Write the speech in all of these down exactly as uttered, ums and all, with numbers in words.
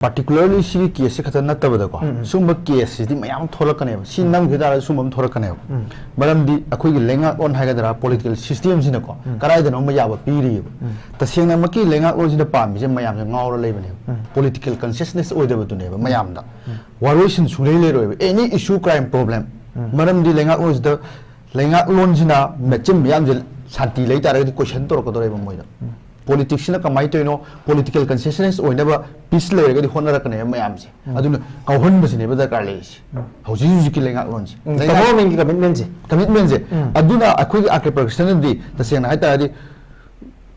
ꯄꯥꯔꯇꯤꯀꯨꯂꯔꯂꯤ ꯁꯤꯒꯤ ꯀꯦꯁꯁꯦ ꯈꯛꯇ ꯅꯠꯇꯕꯗꯀꯣ, ꯎꯝ, ꯎꯝ꯫ ꯁꯤꯒꯨꯝꯕ ꯀꯦꯁꯁꯤꯗꯤ ꯃꯌꯥꯝ ꯊꯣꯛꯂꯛꯀꯅꯦꯕ꯫ ꯁꯤ ꯎꯝ꯫ ꯅꯝꯈꯤ ꯇꯥꯔꯒꯗꯤ ꯁꯤꯒꯨꯝꯕ ꯑꯃ ꯊꯣꯛꯂꯛꯀꯅꯦꯕ꯫ ꯎꯝ꯫ ꯃꯔꯝꯗꯤ ꯑꯩꯈꯣꯏꯒꯤ ꯂꯩꯉꯥꯛꯂꯣꯟ ꯍꯥꯏꯒꯗ꯭ꯔꯥ, ꯄꯣꯂꯤꯇꯤꯀꯦꯜ ꯁꯤꯁꯇꯦꯝꯁꯤꯅꯀꯣ, ꯎꯝ꯫ ꯀꯗꯥꯏꯗꯅꯣ ꯑꯃ ꯌꯥꯕ ꯄꯤꯔꯤꯑꯕ꯫ ꯎꯝ꯫ ꯇꯁꯦꯡꯅꯃꯛꯀꯤ ꯂꯩꯉꯥꯛꯂꯣꯟꯁꯤꯅ ꯄꯥꯝꯃꯤꯁꯦ ꯃꯌꯥꯝꯁꯦ ꯉꯥꯎꯔ ꯂꯩꯕꯅꯦꯕ꯫ ꯎꯝ꯫ ꯄꯣꯂꯤꯇꯤꯀꯦꯜ ꯀꯟꯁꯤꯌꯁꯅꯦꯁ ꯑꯣꯏꯗꯕꯗꯨꯅꯦꯕ ꯃꯌꯥꯝꯗ꯫ ꯎꯝ꯫ ꯋꯥꯔꯣꯏꯁꯤꯟ ꯁꯨꯡꯂꯩ ꯂꯩꯔꯣꯏꯕ꯫ Any issue, crime, problem, ꯎꯝ꯫ ꯃꯔꯝꯗꯤ ꯂꯩꯉꯥꯛꯂꯣꯟꯁꯤꯗ, ꯂꯩꯉꯥꯛꯂꯣꯟꯁꯤꯅ ꯃꯦꯆꯤꯟ ꯃꯌꯥꯝꯁꯦ ꯁꯥꯟꯇꯤ ꯂꯩ ꯇꯥꯔꯒꯗꯤ ꯀꯣꯏꯁꯟ ꯇꯧꯔꯛꯀꯗꯧꯔꯦꯕ ꯃꯣꯏꯗ꯫ ꯎꯝ꯫ ꯄꯣꯂꯤꯇꯤꯛꯁꯁꯤꯅ ꯀꯃꯥꯏꯅ ꯇꯧꯔꯤꯅꯣ? ꯄꯣꯂꯤꯇꯤꯀꯦꯜ ꯀꯟꯁꯤꯁꯇꯦꯟꯁ ꯑꯣꯏꯅꯕ, ꯄꯤꯁ ꯂꯩꯔꯒꯗꯤ ꯍꯣꯠꯅꯔꯛꯀꯅꯦꯕ ꯃꯌꯥꯝꯁꯦ꯫ ꯎꯝ꯫ ꯑꯗꯨꯅ ꯀꯥꯎꯍꯟꯕꯁꯤꯅꯦꯕ ꯗꯔꯀꯥꯔ ꯂꯩꯔꯤꯁꯦ꯫ ꯎꯝ꯫ ꯍꯧꯖꯤꯛ ꯍꯧꯖꯤꯛꯀꯤ ꯂꯩꯉꯥꯛꯂꯣꯟꯁꯦ꯫ ꯎꯝ, ꯂꯩꯉꯥꯛ- ꯒꯚꯔꯟꯃꯦꯟꯒꯤ ꯀꯃꯤꯠꯃꯦꯟꯁꯦ꯫ ꯀꯃꯤꯠꯃꯦꯟꯁꯦ꯫ ꯎꯝ꯫ ꯑꯗꯨꯅ ꯑꯩꯈꯣꯏꯒꯤ ꯑꯥꯔ ꯀꯦ ꯄ꯭ꯔꯀꯁꯟꯅꯗꯤ ꯇꯁꯦꯡꯅ ꯍꯥꯏ ꯇꯥꯔꯗꯤ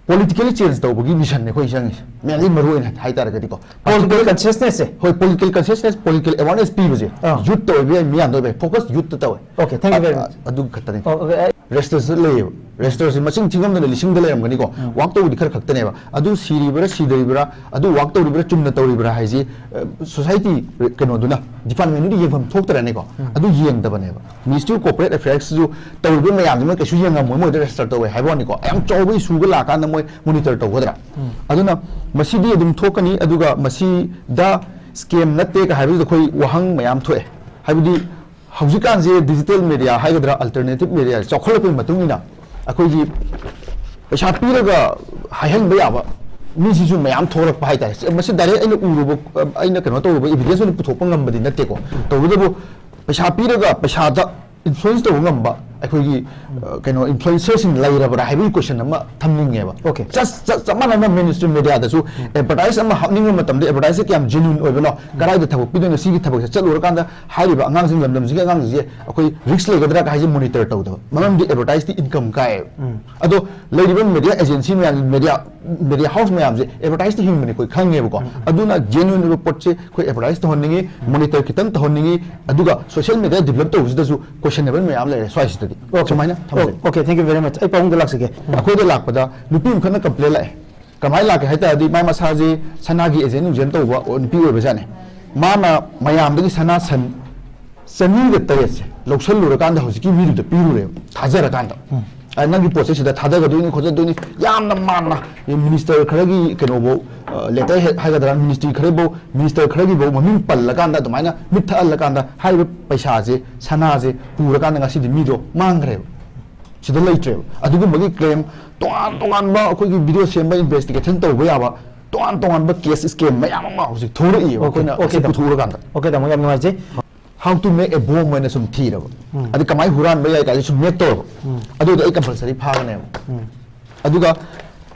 ꯄꯣꯂꯤꯇꯤꯀꯦꯜ ꯆꯦꯟꯖ ꯇꯧꯕꯒꯤ ꯃꯤꯁꯟꯅꯦ ꯑꯩꯈꯣꯏ ꯆꯪꯉꯤꯁꯦ꯫ ꯃꯦꯟꯂꯤ ꯃꯔꯨ ꯑꯣꯏꯅ ꯍꯥꯏ ꯇꯥꯔꯒꯗꯤꯀꯣ꯫ ꯄꯣꯂꯤꯇꯤꯀꯦꯜ ꯀꯟꯁꯤꯌꯁꯅꯦꯁꯁꯦ꯫ ꯍꯣꯏ, ꯄꯣꯂꯤꯇꯤꯀꯦꯜ ꯀꯟꯁꯤꯌꯁꯅꯦꯁ, ꯄꯣꯂꯤꯇꯤꯀꯦꯜ ꯑꯦꯋꯥꯔꯅꯦꯁ ꯄꯤꯕꯁꯦ꯫ ꯑꯥ꯫ ꯌꯨꯠꯇ ꯑꯣꯏꯕ ꯌꯥꯏ, ꯃꯤꯌꯥꯝꯗ ꯑꯣꯏꯕ ꯌꯥꯏ, ꯐꯣꯀꯁ ꯌꯨꯠꯇ ꯇꯧꯋꯦ꯫ Okay, thank you very much. ꯑ-, ꯑꯗꯨ ꯈꯛꯇꯅꯤ꯫ ꯑꯣ, okay, ꯑꯩ ꯔꯦꯖꯤꯁꯇꯔꯁꯨ ꯂꯩꯌꯦꯕ꯫ ꯔꯦꯖꯤꯁꯇꯔꯁꯤ ꯃꯁꯤꯡ ꯊꯤꯉꯝꯗꯅ ꯂꯤꯁꯤꯡꯗ ꯂꯩꯔꯝꯒꯅꯤꯀꯣ꯫ ꯎꯝ꯫ ꯋꯥꯛ ꯇꯧꯕꯗꯤ ꯈꯔ ꯈꯛꯇꯅꯦꯕ꯫ ꯑꯗꯨ ꯁꯤꯔꯤꯕ꯭ꯔꯥ, ꯁꯤꯗꯔꯤꯕ꯭ꯔꯥ, ꯑꯗꯨ ꯋꯥꯛ ꯇꯧꯔꯤꯕ꯭ꯔꯥ, ꯆꯨꯝꯅ ꯇꯧꯔꯤꯕ꯭ꯔꯥ ꯍꯥꯏꯁꯤ, ꯑ, ꯁꯣꯁꯥꯏꯇꯤ ꯀꯩꯅꯣꯗꯨꯅ, ꯗꯤꯄꯥꯔꯠꯃꯦꯟꯗꯨꯅ ꯌꯦꯡꯐꯝ ꯊꯣꯛꯇꯔꯅꯤꯀꯣ꯫ ꯎꯝ꯫ ꯑꯗꯨ ꯌꯦꯡꯗꯕꯅꯦꯕ꯫ ꯃꯤꯅꯤꯁꯇ꯭ꯔꯤ ꯑꯣꯐ ꯀꯣꯔꯄꯣꯔꯦꯠ ꯑꯦꯐꯤꯌꯔꯁꯁꯨ ꯇꯧꯔꯤꯕ ꯃꯌꯥꯝꯁꯤꯃ ꯀꯩꯁꯨ ꯌꯦꯡꯉꯝꯃꯣꯏ, ꯃꯣꯏꯗ ꯔꯦꯖꯤꯁꯇꯔ ꯇꯧꯋꯦ ꯍꯥꯏꯕ ꯋꯥꯅꯤꯀꯣ꯫ ꯌꯥꯝ ꯆꯥꯎꯕ ꯏꯁꯨꯒ ꯂꯥꯛꯀꯥꯟꯗ ꯃꯣꯏ ꯃꯣꯅꯤꯇꯔ ꯇꯧꯒꯗ꯭ꯔꯥ? ꯎꯝ꯫ ꯑꯗꯨꯅ ꯃꯁꯤꯗꯤ ꯑꯗꯨꯝ ꯊꯣꯛꯀꯅꯤ꯫ ꯑꯗꯨꯒ ꯃꯁꯤꯗ ꯁ꯭ꯀꯦꯝ ꯅꯠꯇꯦꯒ ꯍꯥꯏꯕꯗꯨꯗ ꯑꯩꯈꯣꯏ ꯋꯥꯍꯪ ꯃꯌꯥꯝ ꯊꯣꯛꯑꯦ꯫ ꯍꯥꯏꯕꯗꯤ ꯍꯧꯖꯤꯛꯀꯥꯟꯁꯦ ꯗꯤꯖꯤꯇꯦꯜ ꯃꯦꯗꯤꯌꯥ ꯍꯥꯏꯒꯗ꯭ꯔꯥ, ꯑꯜꯇꯔꯅꯦꯇꯤꯚ ꯃꯦꯗꯤꯌꯥ ꯆꯥꯎꯈꯠꯂꯛꯄꯒꯤ ꯃꯇꯨꯡ ꯏꯟꯅ ꯑꯩꯈꯣꯏꯒꯤ ꯄꯩꯁꯥ ꯄꯤꯔꯒ ꯍꯥꯏꯍꯟꯕ ꯌꯥꯕ ꯃꯤꯁꯤꯁꯨ ꯃꯌꯥꯝ ꯊꯣꯛꯂꯛꯄ ꯍꯥꯏꯇꯥꯔꯦ꯫ ꯁꯤ, ꯃꯁꯤ ꯗꯥꯏꯔꯦꯛ ꯑꯩꯅ ꯎꯔꯨꯕ, ꯑꯩꯅ ꯀꯩꯅꯣ ꯇꯧꯔꯨꯕ ꯏꯚꯤꯗꯦꯟꯁ ꯑꯣꯏꯅ ꯄꯨꯊꯣꯛꯄ ꯉꯝꯕꯗꯤ ꯅꯠꯇꯦꯀꯣ꯫ ꯇꯧꯕꯇꯕꯨ ꯄꯩꯁꯥ ꯄꯤꯔꯒ ꯄꯩꯁꯥꯗ ꯏꯟꯐ꯭ꯂꯨꯌꯦꯟꯁ ꯇꯧꯕ ꯉꯝꯕ ꯑꯩꯈꯣꯏꯒꯤ, ꯑ, ꯀꯩꯅꯣ, ꯏꯟꯐ꯭ꯂꯨꯌꯦꯟꯁꯔꯁꯤꯡ ꯂꯩꯔꯕ꯭ꯔꯥ ꯍꯥꯏꯕꯒꯤ ꯀꯣꯏꯁꯟ ꯑꯃ ꯊꯝꯅꯤꯡꯉꯦꯕ꯫ Okay. ꯆꯞ, ꯆꯞ, ꯆꯞ ꯃꯥꯟꯅꯅ ꯃꯦꯟ ꯁ꯭ꯇ꯭ꯔꯤꯝ ꯃꯦꯗꯤꯌꯥꯗꯁꯨ ꯑꯦꯗꯚꯔꯇꯥꯏꯁ ꯑꯃ ꯍꯥꯞꯅꯤꯡꯕ ꯃꯇꯝꯗ ꯑꯦꯗꯚꯔꯇꯥꯏꯁꯁꯦ ꯀꯌꯥꯝ ꯖꯦꯅ꯭ꯌꯨꯟ ꯑꯣꯏꯕꯅꯣ, ꯀꯗꯥꯏꯗ ꯊꯕꯛ ꯄꯤꯗꯣꯏꯅꯣ, ꯁꯤꯒꯤ ꯊꯕꯛꯁꯦ ꯆꯠꯂꯨꯔꯀꯥꯟꯗ ꯍꯥꯏꯔꯤꯕ ꯑꯉꯥꯡꯁꯤꯡ, ꯂꯝꯗꯝꯁꯤꯒꯤ ꯑꯉꯥꯡꯁꯤꯡꯁꯦ ꯑꯩꯈꯣꯏ ꯔꯤꯁꯛ ꯂꯩꯒꯗ꯭ꯔꯥ ꯍꯥꯏꯁꯦ ꯃꯣꯅꯤꯇꯔ ꯇꯧꯗꯕ꯫ ꯃꯔꯝꯗꯤ ꯑꯦꯗꯚꯔꯇꯥꯏꯁꯇꯤ ꯏꯟꯀꯝ ꯀꯥꯏꯌꯦꯕ꯫ ꯎꯝ꯫ ꯑꯗꯣ ꯂꯩꯔꯤꯕ ꯃꯦꯗꯤꯌꯥ ꯑꯦꯖꯦꯟꯁꯤ ꯃꯌꯥꯝ, ꯃꯦꯗꯤꯌꯥ, ꯃꯦꯗꯤꯌꯥ ꯍꯥꯎꯁ ꯃꯌꯥꯝꯁꯦ ꯑꯦꯗꯚꯔꯇꯥꯏꯁꯇꯤ ꯍꯤꯡꯕꯅꯤ ꯑꯩꯈꯣꯏ ꯈꯪꯉꯦꯕꯀꯣ꯫ ꯎꯝ꯫ ꯑꯗꯨꯅ ꯖꯦꯅ꯭ꯌꯨꯟ ꯑꯣꯏꯕ ꯄꯣꯠꯁꯦ ꯑꯩꯈꯣꯏ ꯑꯦꯗꯚꯔꯇꯥꯏꯁ ꯇꯧꯍꯟꯅꯤꯡꯉꯤ, ꯃꯣꯅꯤꯇꯔ ꯈꯤꯇꯪ ꯇꯧꯍꯟꯅꯤꯡꯉꯤ, ꯑꯗꯨꯒ ꯁꯣꯁꯤꯌꯦꯜ ꯃꯦꯗꯤꯌꯥ ꯗꯤꯕꯂꯞ ꯇꯧꯕꯁꯤꯗꯁꯨ ꯀꯣꯏꯁꯟꯅꯦꯕꯜ ꯃꯌꯥꯝ ꯂꯩꯔꯦ ꯁ꯭ꯋꯥꯏꯁꯤꯗꯗꯤ꯫ Okay. ꯁꯨꯃꯥꯏꯅ ꯊꯝꯖꯒꯦ꯫ Okay, thank you very much. ꯑꯩ ꯄꯥꯎꯗ ꯂꯥꯛꯆꯒꯦ꯫ ꯎꯝ꯫ ꯑꯩꯈꯣꯏꯗ ꯂꯥꯛꯄꯗ ꯅꯨꯄꯤ ꯑꯃꯈꯛꯅ ꯀꯝꯄ꯭ꯂꯦꯟ ꯂꯥꯛꯑꯦ꯫ ꯀꯃꯥꯏꯅ ꯂꯥꯛꯀꯦ ꯍꯥꯏ ꯇꯥꯔꯗꯤ, ꯃꯥ ꯃꯁꯥꯁꯤ ꯁꯅꯥꯒꯤ ꯑꯦꯖꯦꯟ ꯅꯨꯡꯖꯦꯟ ꯇꯧꯕ ꯅꯨꯄꯤ ꯑꯣꯏꯕꯖꯥꯠꯅꯦ꯫ ꯃꯥꯅ ꯃꯌꯥꯝꯗꯒꯤ ꯁꯅꯥ ꯁꯟ ꯆꯅꯤꯒ ꯇꯔꯦꯠꯁꯦ ꯂꯧꯁꯜꯂꯨꯔꯀꯥꯟꯗ ꯍꯧꯖꯤꯛꯀꯤ ꯃꯤꯗꯨꯗ ꯄꯤꯔꯨꯔꯦꯕ, ꯊꯥꯖꯔꯀꯥꯟꯗ꯫ ꯎꯝ꯫ ꯑ, ꯅꯪꯒꯤ ꯄꯣꯠꯁꯦ ꯁꯤꯗ ꯊꯥꯗꯒꯗꯣꯏꯅꯤ ꯈꯣꯠꯆꯗꯣꯏꯅꯤ ꯌꯥꯝꯅ ꯃꯥꯟꯅ, ꯃꯤꯅꯤꯁꯇꯔ ꯈꯔꯒꯤ ꯀꯩꯅꯣꯐꯧ, ꯂꯦꯇꯔ ꯍꯦꯠ ꯍꯥꯏꯒꯗ꯭ꯔꯥ, ꯃꯤꯅꯤꯁꯇ꯭ꯔꯤ ꯈꯔꯐꯧ, ꯃꯤꯅꯤꯁꯇꯔ ꯈꯔꯒꯤꯐꯧ ꯃꯃꯤꯡ ꯄꯜꯂꯀꯥꯟꯗ, ꯑꯗꯨꯃꯥꯏꯅ ꯃꯤꯠ ꯊꯛꯍꯜꯂꯀꯥꯟꯗ ꯍꯥꯏꯔꯤꯕ ꯄꯩꯁꯥꯁꯦ, ꯁꯅꯥꯁꯦ ꯄꯨꯔꯀꯥꯟꯗ ꯉꯁꯤꯗꯤ ꯃꯤꯗꯣ ꯃꯥꯡꯈ꯭ꯔꯦꯕ, ꯁꯤꯗ ꯂꯩꯇ꯭ꯔꯦꯕ꯫ ꯑꯗꯨꯒꯨꯝꯕꯒꯤ ꯀ꯭ꯂꯦꯝ ꯇꯣꯉꯥꯟ ꯇꯣꯉꯥꯟꯕ ꯑꯩꯈꯣꯏꯒꯤ ꯚꯤꯗꯤꯑꯣ ꯁꯦꯝꯕ, ꯏꯟꯚꯦꯁꯇꯤꯒꯦꯁꯟ ꯇꯧꯕ ꯌꯥꯕ ꯇꯣꯉꯥꯟ ꯇꯣꯉꯥꯟꯕ ꯀꯦꯁ ꯁ꯭ꯀꯦꯝ ꯃꯌꯥꯝ ꯑꯃ ꯍꯧꯖꯤꯛ ꯊꯣꯛꯂꯛꯏꯕ, ꯑꯩꯈꯣꯏꯅ ꯑꯣꯀꯦ, ꯁꯤ ꯇꯥꯃꯣ꯫ ꯄꯨꯊꯣꯛꯎꯔꯀꯥꯟꯗ꯫ ꯑꯣꯀꯦ, ꯇꯥꯃꯣ, ꯌꯥꯝ ꯅꯨꯡꯉꯥꯏꯖꯩ꯫ How to make a bomb ꯍꯥꯏꯅ ꯁꯨꯝ ꯊꯤꯔꯕ, ꯎꯝ꯫ ꯑꯗꯨ ꯀꯃꯥꯏꯅ ꯍꯨꯔꯥꯟꯕ ꯌꯥꯏ ꯀꯥꯏꯁꯦ ꯁꯨꯝ ꯃꯦꯛ ꯇꯧꯔꯕ, ꯎꯝ꯫ ꯑꯗꯨꯗꯤ ꯑꯩ ꯀꯝꯄꯜꯁꯔꯤ ꯐꯥꯒꯅꯦꯕ꯫ ꯎꯝ꯫ ꯑꯗꯨꯒ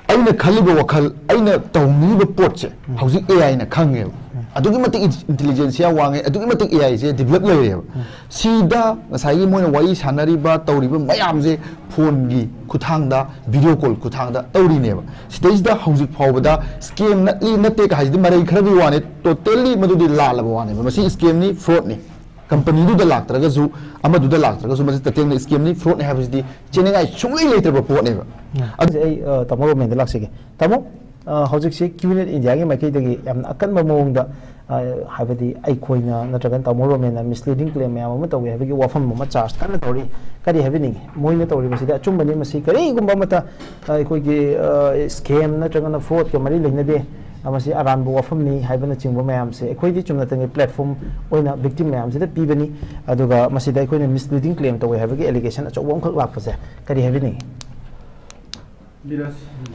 ꯑꯩꯅ ꯈꯜꯂꯤꯕ ꯋꯥꯈꯜ, ꯑꯩꯅ ꯇꯧꯅꯤꯡꯉꯤꯕ ꯄꯣꯠꯁꯦ ꯎꯝ꯫ ꯍꯧꯖꯤꯛ ꯑꯦ ꯑꯥꯏꯅ ꯈꯪꯉꯦꯕ꯫ ꯎꯝ꯫ ꯑꯗꯨꯛꯀꯤ ꯃꯇꯤꯛ ꯏꯟꯇꯤꯂꯤꯖꯦꯟꯁꯤꯌꯥ ꯋꯥꯡꯉꯦ, ꯑꯗꯨꯛꯀꯤ ꯃꯇꯤꯛ ꯑꯦ ꯑꯥꯏꯁꯦ ꯗꯤꯕꯂꯞ ꯂꯩꯔꯦꯕ꯫ ꯎꯝ꯫ ꯁꯤꯗ ꯉꯁꯥꯏꯒꯤ ꯃꯣꯏꯅ ꯋꯥꯔꯤ ꯁꯥꯟꯅꯔꯤꯕ, ꯇꯧꯔꯤꯕ ꯃꯌꯥꯝꯁꯦ ꯐꯣꯟꯒꯤ ꯈꯨꯠꯊꯥꯡꯗ, ꯚꯤꯗꯤꯑꯣ ꯀꯣꯜ ꯈꯨꯠꯊꯥꯡꯗ ꯇꯧꯔꯤꯅꯦꯕ꯫ ꯁꯤꯗꯩꯁꯤꯗ ꯍꯧꯖꯤꯛ ꯐꯥꯎꯕꯗ ꯁ꯭ꯀꯦꯝ ꯅꯠꯂꯤ ꯅꯠꯇꯦ ꯀ ꯍꯥꯏꯁꯤꯗꯤ ꯃꯔꯩ ꯈꯔꯒꯤ ꯋꯥꯅꯦ, ꯇꯣꯇꯦꯜꯂꯤ ꯃꯗꯨꯗꯤ ꯂꯥꯜꯂꯕ ꯋꯥꯅꯦꯕ꯫ ꯃꯁꯤ ꯁ꯭ꯀꯦꯝꯅꯤ, ꯐ꯭ꯔꯣꯗꯅꯤ꯫ ꯀꯝꯄꯅꯤꯗꯨꯗ ꯂꯥꯛꯇ꯭ꯔꯒꯁꯨ, ꯑꯃꯗꯨꯗ ꯂꯥꯛꯇ꯭ꯔꯒꯁꯨ, ꯃꯁꯤ ꯇꯁꯦꯡꯅ ꯁ꯭ꯀꯦꯝꯅꯤ, ꯐ꯭ꯔꯣꯗꯅꯤ ꯍꯥꯏꯕꯁꯤꯗꯤ ꯆꯦꯟꯅꯤꯡꯉꯥꯏ ꯁꯨꯡꯂꯩ ꯂꯩꯇ꯭ꯔꯕ ꯄꯣꯠꯅꯦꯕ꯫ ꯎꯝ꯫ ꯑꯗꯨ ꯑꯩ, ꯑ, ꯇꯥꯃꯣ ꯔꯣꯃꯦꯟꯗ ꯂꯥꯛꯆꯒꯦ꯫ ꯇꯥꯃꯣ, ꯑ, ꯍꯧꯖꯤꯛꯁꯤ ꯀ꯭ꯌꯨꯅꯦꯠ ꯏꯟꯗꯤꯌꯥꯒꯤ ꯃꯥꯏꯀꯩꯗꯒꯤ ꯌꯥꯝꯅ ꯑꯀꯟꯕ ꯃꯑꯣꯡꯗ, ꯑ, ꯍꯥꯏꯕꯗꯤ ꯑꯩꯈꯣꯏꯅ ꯅꯠꯇ꯭ꯔꯒꯅ ꯇꯥꯃꯣ ꯔꯣꯃꯦꯟꯅ ꯃꯤꯁꯂꯤꯗꯤꯡ ꯀ꯭ꯂꯦꯝ ꯃꯌꯥꯝ ꯑꯃ ꯇꯧꯏ ꯍꯥꯏꯕꯒꯤ ꯋꯥꯐꯝ ꯑꯃ ꯆꯥꯔꯖ ꯀꯟꯅ ꯇꯧꯔꯤ꯫ ꯀꯔꯤ ꯍꯥꯏꯕꯤꯅꯤꯡꯉꯤ? ꯃꯣꯏꯅ ꯇꯧꯔꯤꯕꯁꯤꯗꯤ ꯑꯆꯨꯝꯕꯅꯤ, ꯃꯁꯤ ꯀꯔꯤꯒꯨꯝꯕ ꯑꯃꯠꯇ, ꯑ, ꯑꯩꯈꯣꯏꯒꯤ, ꯑ, ꯁ꯭ꯀꯦꯝ ꯅꯠꯇ꯭ꯔꯒꯅ ꯐ꯭ꯔꯣꯗꯀ ꯃꯔꯤ ꯂꯩꯅꯗꯦ, ꯑ, ꯃꯁꯤ ꯑꯔꯥꯟꯕ ꯋꯥꯐꯝꯅꯤ ꯍꯥꯏꯕꯅꯆꯤꯡꯕ ꯃꯌꯥꯝꯁꯦ ꯑꯩꯈꯣꯏꯗꯤ ꯆꯨꯝꯅꯇꯪꯒꯤ ꯄ꯭ꯂꯦꯠꯐꯣꯔꯝ ꯑꯣꯏꯅ ꯚꯤꯛꯇꯤꯝ ꯃꯌꯥꯝꯁꯤꯗ ꯄꯤꯕꯅꯤ꯫ ꯑꯗꯨꯒ ꯃꯁꯤꯗ ꯑꯩꯈꯣꯏꯅ ꯃꯤꯁꯂꯤꯗꯤꯡ ꯀ꯭ꯂꯦꯝ ꯇꯧꯏ ꯍꯥꯏꯕꯒꯤ ꯑꯦꯂꯤꯒꯦꯁꯟ ꯑꯆꯧꯕ ꯑꯃꯈꯛ ꯂꯥꯛꯄꯁꯦ ꯀꯔꯤ ꯍꯥꯏꯕꯤꯅꯤꯡꯉꯤ?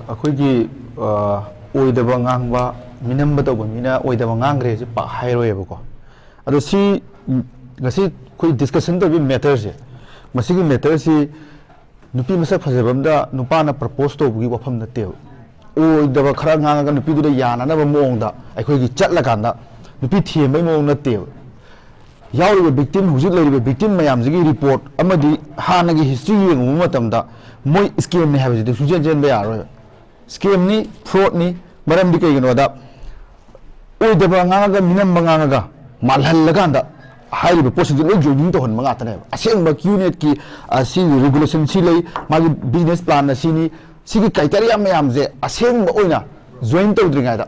ꯑꯩꯈꯣꯏꯒꯤ, ꯑ, ꯑꯣꯏꯗꯕ ꯉꯥꯡꯕ, ꯃꯤꯅꯝꯕ ꯇꯧꯕ ꯃꯤꯅ ꯑꯣꯏꯗꯕ ꯉꯥꯡꯈ꯭ꯔꯦꯁꯦ ꯄꯥꯛ ꯍꯥꯏꯔꯣꯏꯕꯀꯣ꯫ ꯑꯗꯣ ꯁꯤ, ꯎꯝ, ꯉꯁꯤ ꯑꯩꯈꯣꯏ ꯗꯤꯁꯀꯁꯟ ꯇꯧꯔꯤꯕ ꯃꯦꯇꯔꯁꯦ, ꯃꯁꯤꯒꯤ ꯃꯦꯇꯔꯁꯤ ꯅꯨꯄꯤ ꯃꯁꯛ ꯐꯖꯕ ꯑꯝꯗ ꯅꯨꯄꯥꯅ ꯄ꯭ꯔꯄꯣꯁ ꯇꯧꯕꯒꯤ ꯋꯥꯐꯝ ꯅꯠꯇꯦꯕ꯫ ꯑꯣꯏꯗꯕ ꯈꯔ ꯉꯥꯡꯉꯒ ꯅꯨꯄꯤꯗꯨꯗ ꯌꯥꯅꯅꯕ ꯃꯑꯣꯡꯗ ꯑꯩꯈꯣꯏꯒꯤ ꯆꯠꯂꯀꯥꯟꯗ ꯅꯨꯄꯤ ꯊꯦꯝꯕꯒꯤ ꯃꯑꯣꯡ ꯅꯠꯇꯦꯕ꯫ ꯌꯥꯎꯔꯤꯕ ꯚꯤꯛꯇꯤꯝ, ꯍꯧꯖꯤꯛ ꯂꯩꯔꯤꯕ ꯚꯤꯛꯇꯤꯝ ꯃꯌꯥꯝꯁꯤꯒꯤ ꯔꯤꯄꯣꯔꯠ ꯑꯃꯗꯤ ꯍꯥꯟꯅꯒꯤ ꯍꯤꯁꯇ꯭ꯔꯤ ꯌꯦꯡꯉꯨꯕ ꯃꯇꯝꯗ ꯃꯣꯏ ꯁ꯭ꯀꯦꯝꯅꯤ ꯍꯥꯏꯕꯁꯤꯗꯤ ꯁꯨꯡꯆꯦꯟ ꯆꯦꯟꯕ ꯌꯥꯔꯔꯣꯏꯕ꯫ ꯁ꯭ꯀꯦꯝꯅꯤ, ꯐ꯭ꯔꯣꯗꯅꯤ, ꯃꯔꯝꯗꯤ ꯀꯩꯒꯤꯅꯣꯗ ꯑꯣꯏꯗꯕ ꯉꯥꯡꯉꯒ, ꯃꯤꯅꯝꯕ ꯉꯥꯡꯉꯒ, ꯃꯥꯜꯍꯜꯂꯀꯥꯟꯗ ꯍꯥꯏꯔꯤꯕ ꯄꯣꯠꯁꯤꯡꯁꯦ ꯂꯣꯏ ꯖꯣꯏꯅꯤꯡ ꯇꯧꯍꯟꯕ ꯉꯥꯛꯇꯅꯦꯕ꯫ ꯑꯁꯦꯡꯕ ꯀ꯭ꯌꯨꯅꯦꯠꯀꯤ, ꯑ, ꯁꯤꯒꯤ ꯔꯤꯒꯨꯂꯦꯁꯟ ꯁꯤ ꯂꯩ, ꯃꯥꯒꯤ ꯕꯤꯖꯤꯅꯦꯁ ꯄ꯭ꯂꯥꯟꯅ ꯁꯤꯅꯤ, ꯁꯤꯒꯤ ꯀ꯭ꯔꯥꯏꯇꯦꯔꯤꯌꯥ ꯃꯌꯥꯝꯁꯦ ꯑꯁꯦꯡꯕ ꯑꯣꯏꯅ ꯖꯣꯏꯟ ꯇꯧꯗ꯭ꯔꯤꯉꯩꯗ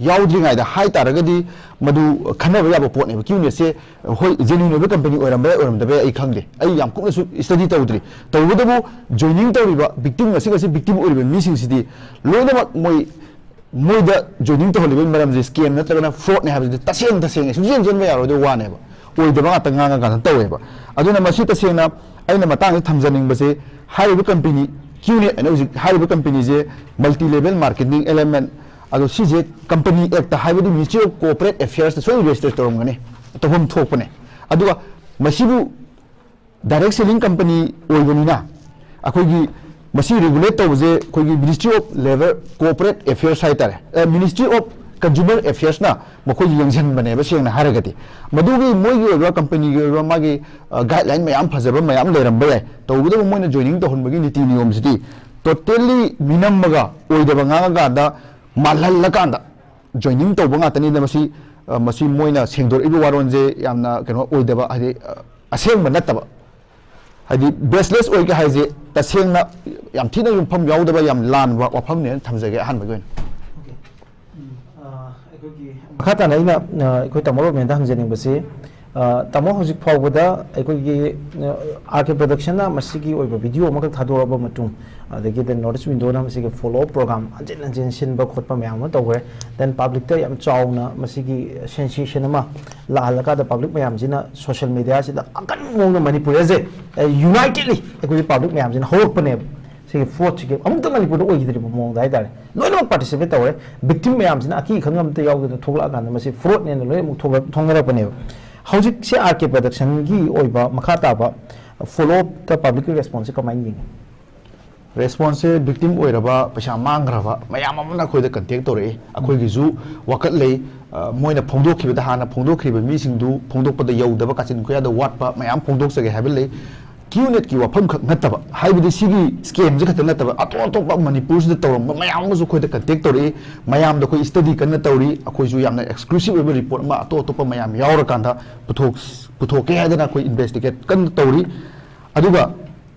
ꯌꯥꯎꯗ꯭ꯔꯤꯉꯩꯗ ꯍꯥꯏ ꯇꯥꯔꯒꯗꯤ ꯃꯗꯨ ꯈꯟꯅꯕ ꯌꯥꯕ ꯄꯣꯠꯅꯦꯕ꯫ QNet ꯁꯦ ꯍꯣꯏ, ꯖꯦꯅ꯭ꯋꯤꯟ ꯑꯣꯏꯕ ꯀꯝꯄꯅꯤ ꯑꯣꯏꯔꯝꯕ ꯌꯥꯏ, ꯑꯣꯏꯔꯝꯗꯕ ꯌꯥꯏ, ꯑꯩ ꯈꯪꯗꯦ, ꯑꯩ ꯌꯥꯝ ꯀꯨꯞꯅꯁꯨ ꯁ꯭ꯇꯗꯤ ꯇꯧꯗ꯭ꯔꯤ꯫ ꯇꯧꯕꯇꯕꯨ ꯖꯣꯏꯅꯤꯡ ꯇꯧꯔꯤꯕ ꯚꯤꯛꯇꯤꯝ, ꯉꯁꯤ ꯉꯁꯤ ꯚꯤꯛꯇꯤꯝ ꯑꯣꯏꯔꯤꯕ ꯃꯤꯁꯤꯡꯁꯤꯗꯤ ꯂꯣꯏꯅꯃꯛ ꯃꯣꯏ ꯃꯣꯏꯗ ꯖꯣꯏꯅꯤꯡ ꯇꯧꯍꯜꯂꯤꯕꯒꯤ ꯃꯔꯝꯁꯦ ꯁ꯭ꯀꯦꯝ ꯅꯠꯇ꯭ꯔꯒꯅ ꯐ꯭ꯔꯣꯗꯅꯦ ꯍꯥꯏꯕꯁꯤꯗꯤ ꯇꯁꯦꯡ ꯇꯁꯦꯡꯅ ꯁꯨꯡꯆꯦꯟ ꯆꯦꯟꯕ ꯌꯥꯔꯣꯏꯗꯕ ꯋꯥꯅꯦꯕ꯫ ꯑꯣꯏꯗꯕ ꯉꯥꯛꯇ ꯉꯥꯡꯉꯀꯥꯟꯗ ꯇꯧꯋꯦꯕ꯫ ꯑꯗꯨꯅ ꯃꯁꯤ ꯇꯁꯦꯡꯅ ꯑꯩꯅ ꯃꯇꯥꯡꯗ ꯊꯝꯖꯅꯤꯡꯕꯁꯦ, ꯍꯥꯏꯔꯤꯕ ꯀꯝꯄꯦꯅꯤ, QNet ꯍꯥꯏꯅ ꯍꯧꯖꯤꯛ ꯍꯥꯏꯔꯤꯕ ꯀꯝꯄꯦꯅꯤꯁꯦ multi level marketing element, ꯑꯗꯣ ꯁꯤꯁꯦ ꯀꯝꯄꯅꯤ ꯑꯦꯛꯇ ꯍꯥꯏꯕꯗꯤ Ministry of Corporate Affairs ꯇ ꯁꯣꯏꯗꯅ ꯔꯦꯖꯤꯁꯇꯔ ꯇꯧꯔꯝꯒꯅꯤ, ꯇꯧꯐꯝ ꯊꯣꯛꯄꯅꯦ꯫ ꯑꯗꯨꯒ ꯃꯁꯤꯕꯨ ꯗꯥꯏꯔꯦꯛ ꯁꯦꯂꯤꯡ ꯀꯝꯄꯅꯤ ꯑꯣꯏꯕꯅꯤꯅ ꯑꯩꯈꯣꯏꯒꯤ ꯃꯁꯤ ꯔꯤꯒꯨꯂꯦꯠ ꯇꯧꯕꯁꯦ ꯑꯩꯈꯣꯏꯒꯤ Ministry of Labour Corporate Affairs ꯍꯥꯏꯇꯥꯔꯦ, Ministry of Consumer Affairs ꯅ ꯃꯈꯣꯏꯒꯤ ꯌꯦꯡꯁꯤꯟꯕꯅꯦꯕ꯫ ꯁꯦꯡꯅ ꯍꯥꯏꯔꯒꯗꯤ ꯃꯗꯨꯒꯤ ꯃꯣꯏꯒꯤ ꯑꯣꯏꯕ ꯀꯝꯄꯅꯤꯒꯤ ꯑꯣꯏꯕ ꯃꯥꯒꯤ ꯒꯥꯏꯗꯂꯥꯏꯟ ꯃꯌꯥꯝ ꯐꯖꯕ ꯃꯌꯥꯝ ꯂꯩꯔꯝꯕ ꯌꯥꯏ꯫ ꯇꯧꯕꯇꯕꯨ ꯃꯣꯏꯅ ꯖꯣꯏꯅꯤꯡ ꯇꯧꯍꯟꯕꯒꯤ ꯅꯤꯇꯤ ꯅꯤꯌꯣꯝꯁꯤꯗꯤ ꯇꯣꯇꯦꯜꯂꯤ ꯃꯤꯅꯝꯃꯒ ꯑꯣꯏꯗꯕ ꯉꯥꯡꯉꯀꯥꯟꯗ ꯃꯥꯜꯍꯜꯂꯀꯥꯟꯗ ꯖꯣꯏꯅꯤꯡ ꯇꯧꯕ ꯉꯥꯛꯇꯅꯤꯅ ꯃꯁꯤ, ꯑ, ꯃꯁꯤ ꯃꯣꯏꯅ ꯁꯦꯡꯗꯣꯔꯛꯏꯕ ꯋꯥꯔꯣꯜꯁꯦ ꯌꯥꯝꯅ ꯀꯩꯅꯣ ꯑꯣꯏꯗꯕ, ꯍꯥꯏꯗꯤ, ꯑ, ꯑꯁꯦꯡꯕ ꯅꯠꯇꯕ, ꯍꯥꯏꯗꯤ ꯕꯦꯁꯂꯦꯁ ꯑꯣꯏꯒꯦ ꯍꯥꯏꯁꯦ ꯇꯁꯦꯡꯅ ꯌꯥꯝ ꯊꯤꯅ ꯌꯨꯝꯐꯝ ꯌꯥꯎꯗꯕ ꯌꯥꯝ ꯂꯥꯟꯕ ꯋꯥꯐꯝꯅꯦꯅ ꯊꯝꯖꯒꯦ ꯑꯍꯥꯟꯕꯒꯤ ꯑꯣꯏꯅ꯫ ꯑꯣꯀꯦ꯫ ꯎꯝ, ꯑ, ꯑꯩꯈꯣꯏꯒꯤ ꯃꯈꯥ ꯇꯥꯅ ꯑꯩꯅ, ꯑ, ꯑꯩꯈꯣꯏ ꯇꯥꯃꯣ ꯔꯣꯃꯦꯟꯗ ꯍꯪꯖꯅꯤꯡꯕꯁꯤ, ꯑ, ꯇꯥꯃꯣ, ꯍꯧꯖꯤꯛ ꯐꯥꯎꯕꯗ ꯑꯩꯈꯣꯏꯒꯤ, ꯑ, RK Production ꯅ ꯃꯁꯤꯒꯤ ꯑꯣꯏꯕ ꯚꯤꯗꯤꯑꯣ ꯑꯃꯈꯛ ꯊꯥꯗꯣꯔꯛꯑꯕ ꯃꯇꯨꯡ, ꯑꯗꯒꯤ The North East Window ꯅ ꯃꯁꯤꯒꯤ follow up program ꯍꯟꯖꯤꯟ ꯍꯟꯖꯤꯟ ꯁꯤꯟꯕ ꯈꯣꯠꯄ ꯃꯌꯥꯝ ꯑꯃ ꯇꯧꯈ꯭ꯔꯦ꯫ Then public ꯇ ꯌꯥꯝ ꯆꯥꯎꯅ ꯃꯁꯤꯒꯤ sensation ꯑꯃ ꯂꯥꯛꯍꯜꯂꯀꯥꯟꯗ public ꯃꯌꯥꯝꯁꯤꯅ social media ꯁꯤꯗ ꯑꯀꯟꯕ ꯃꯑꯣꯡꯗ ꯃꯅꯤꯄꯨꯔꯤꯁꯦ, ꯑ, unitedly ꯑꯩꯈꯣꯏꯒꯤ public ꯃꯌꯥꯝꯁꯤꯅ ꯍꯧꯔꯛꯄꯅꯦꯕ꯫ ꯁꯤꯒꯤ fraud ꯁꯤꯒꯤ ꯑꯃꯨꯛꯇ ꯃꯅꯤꯄꯨꯔꯗ ꯑꯣꯏꯈꯤꯗ꯭ꯔꯤꯕ ꯃꯑꯣꯡꯗ ꯍꯥꯏꯇꯥꯔꯦ꯫ ꯂꯣꯏꯅꯃꯛ participate ꯇꯧꯔꯦ꯫ Victim ꯃꯌꯥꯝꯁꯤꯅ ꯑꯀꯤ ꯑꯈꯪ ꯑꯝꯇ ꯌꯥꯎꯗꯅ ꯊꯣꯛꯂꯛꯑꯀꯥꯟꯗ ꯃꯁꯤ fraud ꯅꯦꯅ ꯂꯣꯏꯅ ꯑꯃꯨꯛ ꯊꯣꯛꯂꯛ-, ꯊꯣꯛꯅꯔꯛꯄꯅꯦꯕ꯫ ꯍꯧꯖꯤꯛꯁꯦ RK Production ꯒꯤ ꯑꯣꯏꯕ ꯃꯈꯥ ꯇꯥꯕ follow up ꯇ public ꯀꯤ response ꯁꯦ ꯀꯃꯥꯏꯅ ꯌꯦꯡꯉꯤ? Response ꯁꯦ victim ꯑꯣꯏꯔꯕ, ꯄꯩꯁꯥ ꯃꯥꯡꯈ꯭ꯔꯕ ꯃꯌꯥꯝ ꯑꯃꯅ ꯑꯩꯈꯣꯏꯗ contact ꯇꯧꯔꯛꯏ꯫ ꯑꯩꯈꯣꯏꯒꯤꯁꯨ ꯋꯥꯀꯠꯂꯩ꯫ ꯑ, ꯃꯣꯏꯅ ꯐꯣꯡꯗꯣꯛꯈꯤꯕꯗ, ꯍꯥꯟꯅ ꯐꯣꯡꯗꯣꯛꯈ꯭ꯔꯤꯕ ꯃꯤꯁꯤꯡꯗꯨ ꯐꯣꯡꯗꯣꯛꯄꯗ ꯌꯧꯗꯕ, ꯀꯥꯆꯤꯟ ꯀꯣꯌꯥꯗ ꯋꯥꯠꯄ ꯃꯌꯥꯝ ꯐꯣꯡꯗꯣꯛꯆꯒꯦ ꯍꯥꯏꯕ ꯂꯩ꯫ QNet ꯀꯤ ꯋꯥꯐꯝ ꯈꯛ ꯅꯠꯇꯕ, ꯍꯥꯏꯕꯗꯤ ꯁꯤꯒꯤ scam ꯁꯦ ꯈꯛꯇ ꯅꯠꯇꯕ, ꯑꯇꯣꯞ ꯑꯇꯣꯞꯄ ꯃꯅꯤꯄꯨꯔꯁꯤꯗ ꯇꯧꯔꯝꯕ ꯃꯌꯥꯝ ꯑꯃꯁꯨ ꯑꯩꯈꯣꯏꯗ contact ꯇꯧꯔꯛꯏ꯫ ꯃꯌꯥꯝꯗ ꯑꯩꯈꯣꯏ study ꯀꯟꯅ ꯇꯧꯔꯤ꯫ ꯑꯩꯈꯣꯏꯁꯨ ꯌꯥꯝꯅ exclusive ꯑꯣꯏꯕ report ꯑꯃ ꯑꯇꯣꯞ ꯑꯇꯣꯞꯄ ꯃꯌꯥꯝ ꯌꯥꯎꯔꯀꯥꯟꯗ ꯄꯨꯊꯣꯛ-, ꯄꯨꯊꯣꯛꯀꯦ ꯍꯥꯏꯗꯅ ꯑꯩꯈꯣꯏ investigate ꯀꯟꯅ ꯇꯧꯔꯤ꯫ ꯑꯗꯨꯒ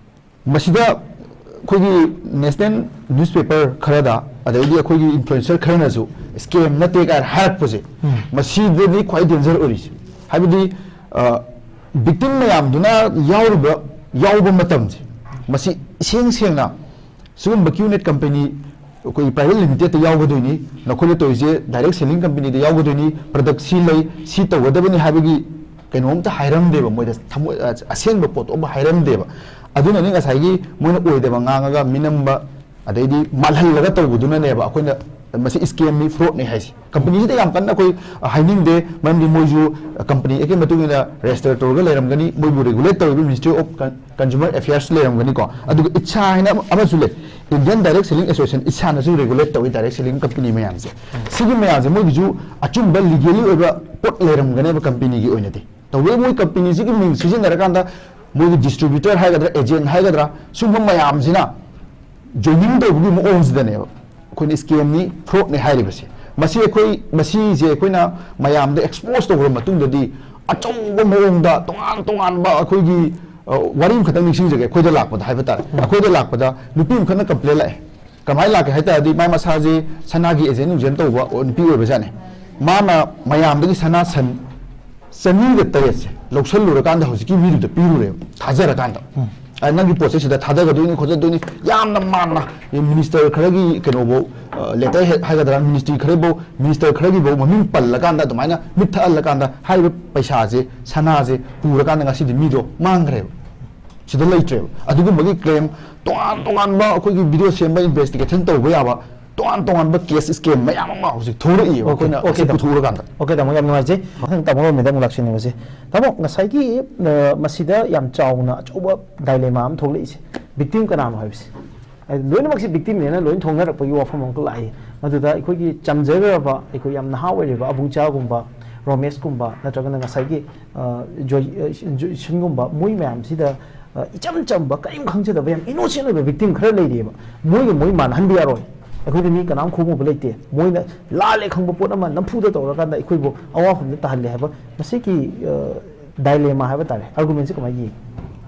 ꯃꯁꯤꯗ ꯑꯩꯈꯣꯏꯒꯤ national newspaper ꯈꯔꯗ ꯑꯗꯩꯗꯤ ꯑꯩꯈꯣꯏꯒꯤ ꯏꯟꯐ꯭ꯂꯨꯑꯦꯟꯁꯔ ꯈꯔꯅꯁꯨ ꯁ꯭ꯀꯦꯝ ꯅꯠꯇꯦ ꯀꯥꯏꯅ ꯍꯥꯏꯔꯛꯄꯁꯦ, ꯎꯝ꯫ ꯃꯁꯤꯗꯗꯤ ꯈ꯭ꯋꯥꯏ ꯗꯦꯟꯖꯔ ꯑꯣꯏꯔꯤꯁꯦ꯫ ꯍꯥꯏꯕꯗꯤ, ꯚꯤꯛꯇꯤꯝ ꯃꯌꯥꯝꯗꯨꯅ ꯌꯥꯎꯔꯤꯕ, ꯌꯥꯎꯕ ꯃꯇꯝꯁꯦ, ꯃꯁꯤ ꯏꯁꯦꯡ ꯁꯦꯡꯅ ꯁꯤꯒꯨꯝꯕ ꯀ꯭ꯌꯨꯅꯦꯠ ꯀꯝꯄꯦꯅꯤ, ꯑꯩꯈꯣꯏ ꯄ꯭ꯔꯥꯏꯚꯦꯠ ꯂꯤꯃꯤꯇꯦꯠꯇ ꯌꯥꯎꯒꯗꯣꯏꯅꯤ, ꯅꯈꯣꯏꯅ ꯇꯧꯔꯤꯁꯦ ꯗꯥꯏꯔꯦꯛ ꯁꯦꯂꯤꯡ ꯀꯝꯄꯦꯅꯤꯗ ꯌꯥꯎꯒꯗꯣꯏꯅꯤ, ꯄ꯭ꯔꯗꯛ ꯁꯤ ꯂꯩ, ꯁꯤ ꯇꯧꯒꯗꯕꯅꯤ ꯍꯥꯏꯕꯒꯤ ꯀꯩꯅꯣꯝꯇ ꯍꯥꯏꯔꯝꯗꯦꯕ, ꯃꯣꯏꯗ ꯊꯃꯣꯏ-, ꯑ-, ꯑꯁꯦꯡꯕ ꯄꯣꯠꯇꯣ ꯑꯃ ꯍꯥꯏꯔꯝꯗꯦꯕ꯫ ꯑꯗꯨꯅꯅꯤ ꯉꯁꯥꯏꯒꯤ ꯃꯣꯏꯅ ꯑꯣꯏꯗꯕ ꯉꯥꯡꯉꯒ ꯃꯤꯅꯝꯕ, ꯑꯗꯩꯗꯤ ꯃꯥꯜꯍꯜꯂꯒ ꯇꯧꯕꯗꯨꯅꯅꯦꯕ ꯑꯩꯈꯣꯏꯅ ꯃꯁꯤ ꯁ꯭ꯀꯦꯝꯅꯤ, ꯐ꯭ꯔꯣꯗꯅꯤ ꯍꯥꯏꯁꯦ꯫ ꯀꯝꯄꯅꯤꯁꯤꯗ ꯌꯥꯝ ꯀꯟꯅ ꯑꯩꯈꯣꯏ ꯍꯥꯏꯅꯤꯡꯗꯦ, ꯃꯔꯝꯗꯤ ꯃꯣꯏꯁꯨ ꯀꯝꯄꯅꯤ ꯑꯦꯛꯀꯤ ꯃꯇꯨꯡ ꯏꯟꯅ ꯔꯦꯖꯤꯁꯇꯔ ꯇꯧꯔꯒ ꯂꯩꯔꯝꯒꯅꯤ, ꯃꯣꯏꯕꯨ ꯔꯤꯒꯨꯂꯦꯠ ꯇꯧꯔꯤꯕ ꯃꯤꯅꯤꯁꯇ꯭ꯔꯤ ꯑꯣꯐ ꯀꯟꯖꯨꯃꯔ ꯑꯦꯐꯤꯌꯔꯁ ꯂꯩꯔꯝꯒꯅꯤꯀꯣ꯫ ꯑꯗꯨꯒ ꯏꯠꯁꯥ ꯍꯥꯏꯅ ꯑꯃ-, ꯑꯃꯁꯨ ꯂꯩ, ꯏꯟꯗꯤꯌꯟ ꯗꯥꯏꯔꯦꯛ ꯁꯦꯂꯤꯡ ꯑꯦꯁꯣꯁꯤꯌꯦꯁꯟ, ꯏꯠꯁꯥꯅꯁꯨ ꯔꯤꯒꯨꯂꯦꯠ ꯇꯧꯏ ꯗꯥꯏꯔꯦꯛ ꯁꯦꯂꯤꯡ ꯀꯝꯄꯅꯤ ꯃꯌꯥꯝꯁꯦ꯫ ꯁꯤꯒꯤ ꯃꯌꯥꯝꯁꯦ ꯃꯣꯏꯒꯤꯁꯨ ꯑꯆꯨꯝꯕ ꯂꯤꯒꯦꯂꯤ ꯑꯣꯏꯕ ꯄꯣꯠ ꯂꯩꯔꯝꯒꯅꯦꯕ ꯀꯝꯄꯅꯤꯒꯤ ꯑꯣꯏꯅꯗꯤ꯫ ꯇꯧꯕꯇꯕꯨ ꯃꯣꯏ ꯀꯝꯄꯅꯤꯁꯤꯒꯤ ꯃꯤꯡ ꯁꯤꯖꯤꯟꯅꯔꯀꯥꯟꯗ ꯃꯣꯏꯒꯤ ꯗꯤꯁꯇ꯭ꯔꯤꯕ꯭ꯌꯨꯇꯔ ꯍꯥꯏꯒꯗ꯭ꯔꯥ, ꯑꯦꯖꯦꯟ ꯍꯥꯏꯒꯗ꯭ꯔꯥ, ꯁꯨꯝꯕ ꯃꯌꯥꯝꯁꯤꯅ ꯖꯣꯏꯅꯤꯡ ꯇꯧꯕꯒꯤ ꯃꯑꯣꯡꯁꯤꯗꯅꯦꯕ ꯑꯩꯈꯣꯏꯅ ꯁ꯭ꯀꯦꯝꯅꯤ, ꯐ꯭ꯔꯣꯗꯅꯤ ꯍꯥꯏꯔꯤꯕꯁꯦ꯫ ꯃꯁꯤ ꯑꯩꯈꯣꯏ, ꯃꯁꯤꯁꯦ ꯑꯩꯈꯣꯏꯅ ꯃꯌꯥꯝꯗ ꯑꯦꯛꯁꯄꯣꯖ ꯇꯧꯈ꯭ꯔ ꯃꯇꯨꯡꯗꯗꯤ ꯑꯆꯧꯕ ꯃꯑꯣꯡꯗ ꯇꯣꯉꯥꯟ ꯇꯣꯉꯥꯟꯕ ꯑꯩꯈꯣꯏꯒꯤ, ꯑ, ꯋꯥꯔꯤ ꯑꯃꯈꯛꯇꯪ ꯅꯤꯡꯁꯤꯡꯖꯒꯦ, ꯑꯩꯈꯣꯏꯗ ꯂꯥꯛꯄꯗ ꯍꯥꯏꯕ ꯇꯥꯔꯦ꯫ ꯑꯩꯈꯣꯏꯗ ꯂꯥꯛꯄꯗ ꯅꯨꯄꯤ ꯑꯃꯈꯛꯅ ꯀꯝꯄ꯭ꯂꯦꯟ ꯂꯥꯛꯑꯦ꯫ ꯀꯃꯥꯏꯅ ꯂꯥꯛꯀꯦ ꯍꯥꯏ ꯇꯥꯔꯗꯤ, ꯃꯥ ꯃꯁꯥꯁꯦ ꯁꯅꯥꯒꯤ ꯑꯦꯖꯦꯟ ꯅꯨꯡꯖꯦꯟ ꯇꯧꯕ ꯅꯨꯄꯤ ꯑꯣꯏꯕꯖꯥꯠꯅꯤ꯫ ꯃꯥꯅ ꯃꯌꯥꯝꯗꯒꯤ ꯁꯅꯥ ꯁꯟ ꯆꯅꯤꯒ ꯇꯔꯦꯠꯁꯦ ꯂꯧꯁꯜꯂꯨꯔꯀꯥꯟꯗ ꯍꯧꯖꯤꯛꯀꯤ ꯃꯤꯗꯨꯗ ꯄꯤꯔꯨꯔꯦꯕ, ꯊꯥꯖꯔꯀꯥꯟꯗ꯫ ꯎꯝ꯫ "ꯑ, ꯅꯪꯒꯤ ꯄꯣꯠꯁꯦ ꯁꯤꯗ ꯊꯥꯗꯒꯗꯣꯏꯅꯤ, ꯈꯣꯠꯆꯗꯣꯏꯅꯤ", ꯌꯥꯝꯅ ꯃꯥꯟꯅ, ꯃꯤꯅꯤꯁꯇꯔ ꯈꯔꯒꯤ ꯀꯩꯅꯣꯐꯧ, ꯑ, ꯂꯦꯇꯔ ꯍꯦꯗ ꯍꯥꯏꯒꯗ꯭ꯔꯥ, ꯃꯤꯅꯤꯁꯇ꯭ꯔꯤ ꯈꯔꯐꯧ, ꯃꯤꯅꯤꯁꯇꯔ ꯈꯔꯒꯤꯐꯧ ꯃꯃꯤꯡ ꯄꯜꯂꯀꯥꯟꯗ, ꯑꯗꯨꯃꯥꯏꯅ ꯃꯤꯠ ꯊꯛꯍꯜꯂꯀꯥꯟꯗ, ꯍꯥꯏꯔꯤꯕ ꯄꯩꯁꯥꯁꯦ, ꯁꯅꯥꯁꯦ ꯄꯨꯔꯀꯥꯟꯗ ꯉꯁꯤꯗꯤ ꯃꯤꯗꯣ ꯃꯥꯡꯈ꯭ꯔꯦꯕ, ꯁꯤꯗ ꯂꯩꯇ꯭ꯔꯦꯕ꯫ ꯑꯗꯨꯒꯨꯝꯕꯒꯤ ꯀ꯭ꯂꯦꯝ ꯇꯣꯉꯥꯟ ꯇꯣꯉꯥꯟꯕ ꯑꯩꯈꯣꯏꯒꯤ ꯚꯤꯗꯤꯑꯣ ꯁꯦꯝꯕ, ꯏꯟꯚꯦꯁꯇꯤꯒꯦꯁꯟ ꯇꯧꯕ ꯌꯥꯕ ꯇꯣꯉꯥꯟ ꯇꯣꯉꯥꯟꯕ ꯀꯦꯁ ꯁ꯭ꯀꯦꯝ ꯃꯌꯥꯝ ꯑꯃ ꯍꯧꯖꯤꯛ ꯊꯣꯛꯂꯛꯏꯕ, ꯑꯣꯀꯦ, ꯑꯩꯈꯣꯏꯅ ꯑꯣꯀꯦ, ꯁꯤ ꯇꯥꯃꯣ꯫ ꯄꯨꯊꯣꯛꯎꯔꯀꯥꯟꯗ꯫ ꯑꯣꯀꯦ, ꯇꯥꯃꯣ, ꯌꯥꯝ ꯅꯨꯡꯉꯥꯏꯖꯩ꯫ ꯃꯊꯪ ꯇꯥꯃꯣ ꯔꯣꯃꯤꯗ ꯑꯃꯨꯛ ꯂꯥꯛꯆꯅꯤꯡꯕꯁꯦ꯫ ꯇꯥꯃꯣ, ꯉꯁꯥꯏꯒꯤ, ꯑ, ꯃꯁꯤꯗ ꯌꯥꯝ ꯆꯥꯎꯅ ꯑꯆꯧꯕ ꯗꯥꯏꯂꯦꯃꯥ ꯑꯃ ꯊꯣꯛꯂꯛꯏꯁꯦ, ꯚꯤꯛꯇꯤꯝ ꯀꯅꯥꯅꯣ ꯍꯥꯏꯕꯁꯦ꯫ ꯑ, ꯂꯣꯏꯅꯃꯛꯁꯦ ꯚꯤꯛꯇꯤꯝꯅꯦꯅ ꯂꯣꯏ ꯊꯣꯡꯅꯔꯛꯄꯒꯤ ꯋꯥꯐꯝ ꯑꯃꯈꯛ ꯂꯥꯛꯏ꯫ ꯃꯗꯨꯗ ꯑꯩꯈꯣꯏꯒꯤ ꯆꯝꯖꯈ꯭ꯔꯕ, ꯑꯩꯈꯣꯏ ꯌꯥꯝ ꯅꯍꯥ ꯑꯣꯏꯔꯤꯕ ꯑꯕꯨꯡꯆꯥꯒꯨꯝꯕ, ꯔꯣꯃꯦꯁꯀꯨꯝꯕ, ꯅꯠꯇ꯭ꯔꯒꯅ ꯉꯁꯥꯏꯒꯤ, ꯑ, ꯖꯣꯏ-, ꯑ, ꯖꯣꯏꯁꯟꯒꯨꯝꯕ, ꯃꯣꯏ ꯃꯌꯥꯝꯁꯤꯗ, ꯑ, ꯏꯆꯝ ꯆꯝꯕ, ꯀꯔꯤꯝ ꯈꯪꯖꯗꯕ, ꯌꯥꯝ ꯏꯅꯣꯁꯦꯟ ꯑꯣꯏꯕ ꯚꯤꯛꯇꯤꯝ ꯈꯔ ꯂꯩꯔꯤꯑꯕ꯫ ꯃꯣꯏꯒ ꯃꯣꯏ ꯃꯥꯟꯅꯍꯟꯕ ꯌꯥꯔꯣꯏ꯫ ꯑꯩꯈꯣꯏꯗ ꯃꯤ ꯀꯅꯥꯝ ꯈꯣꯡꯉꯨꯕ ꯂꯩꯇꯦ꯫ ꯃꯣꯏꯅ ꯂꯥꯜꯂꯦ ꯈꯪꯕ ꯄꯣꯠ ꯑꯃ ꯅꯝꯐꯨꯗ ꯇꯧꯔꯀꯥꯟꯗ ꯑꯩꯈꯣꯏꯕꯨ ꯑꯋꯥꯐꯝꯗ ꯇꯥꯍꯜꯂꯦ ꯍꯥꯏꯕ ꯃꯁꯤꯒꯤ, ꯑ, ꯗꯥꯏꯂꯦꯃꯥ ꯍꯥꯏꯕ ꯇꯥꯔꯦ, ꯑꯥꯔꯒꯨꯃꯦꯟꯁꯦ ꯀꯃꯥꯏꯅ ꯌꯦꯡꯉꯤ?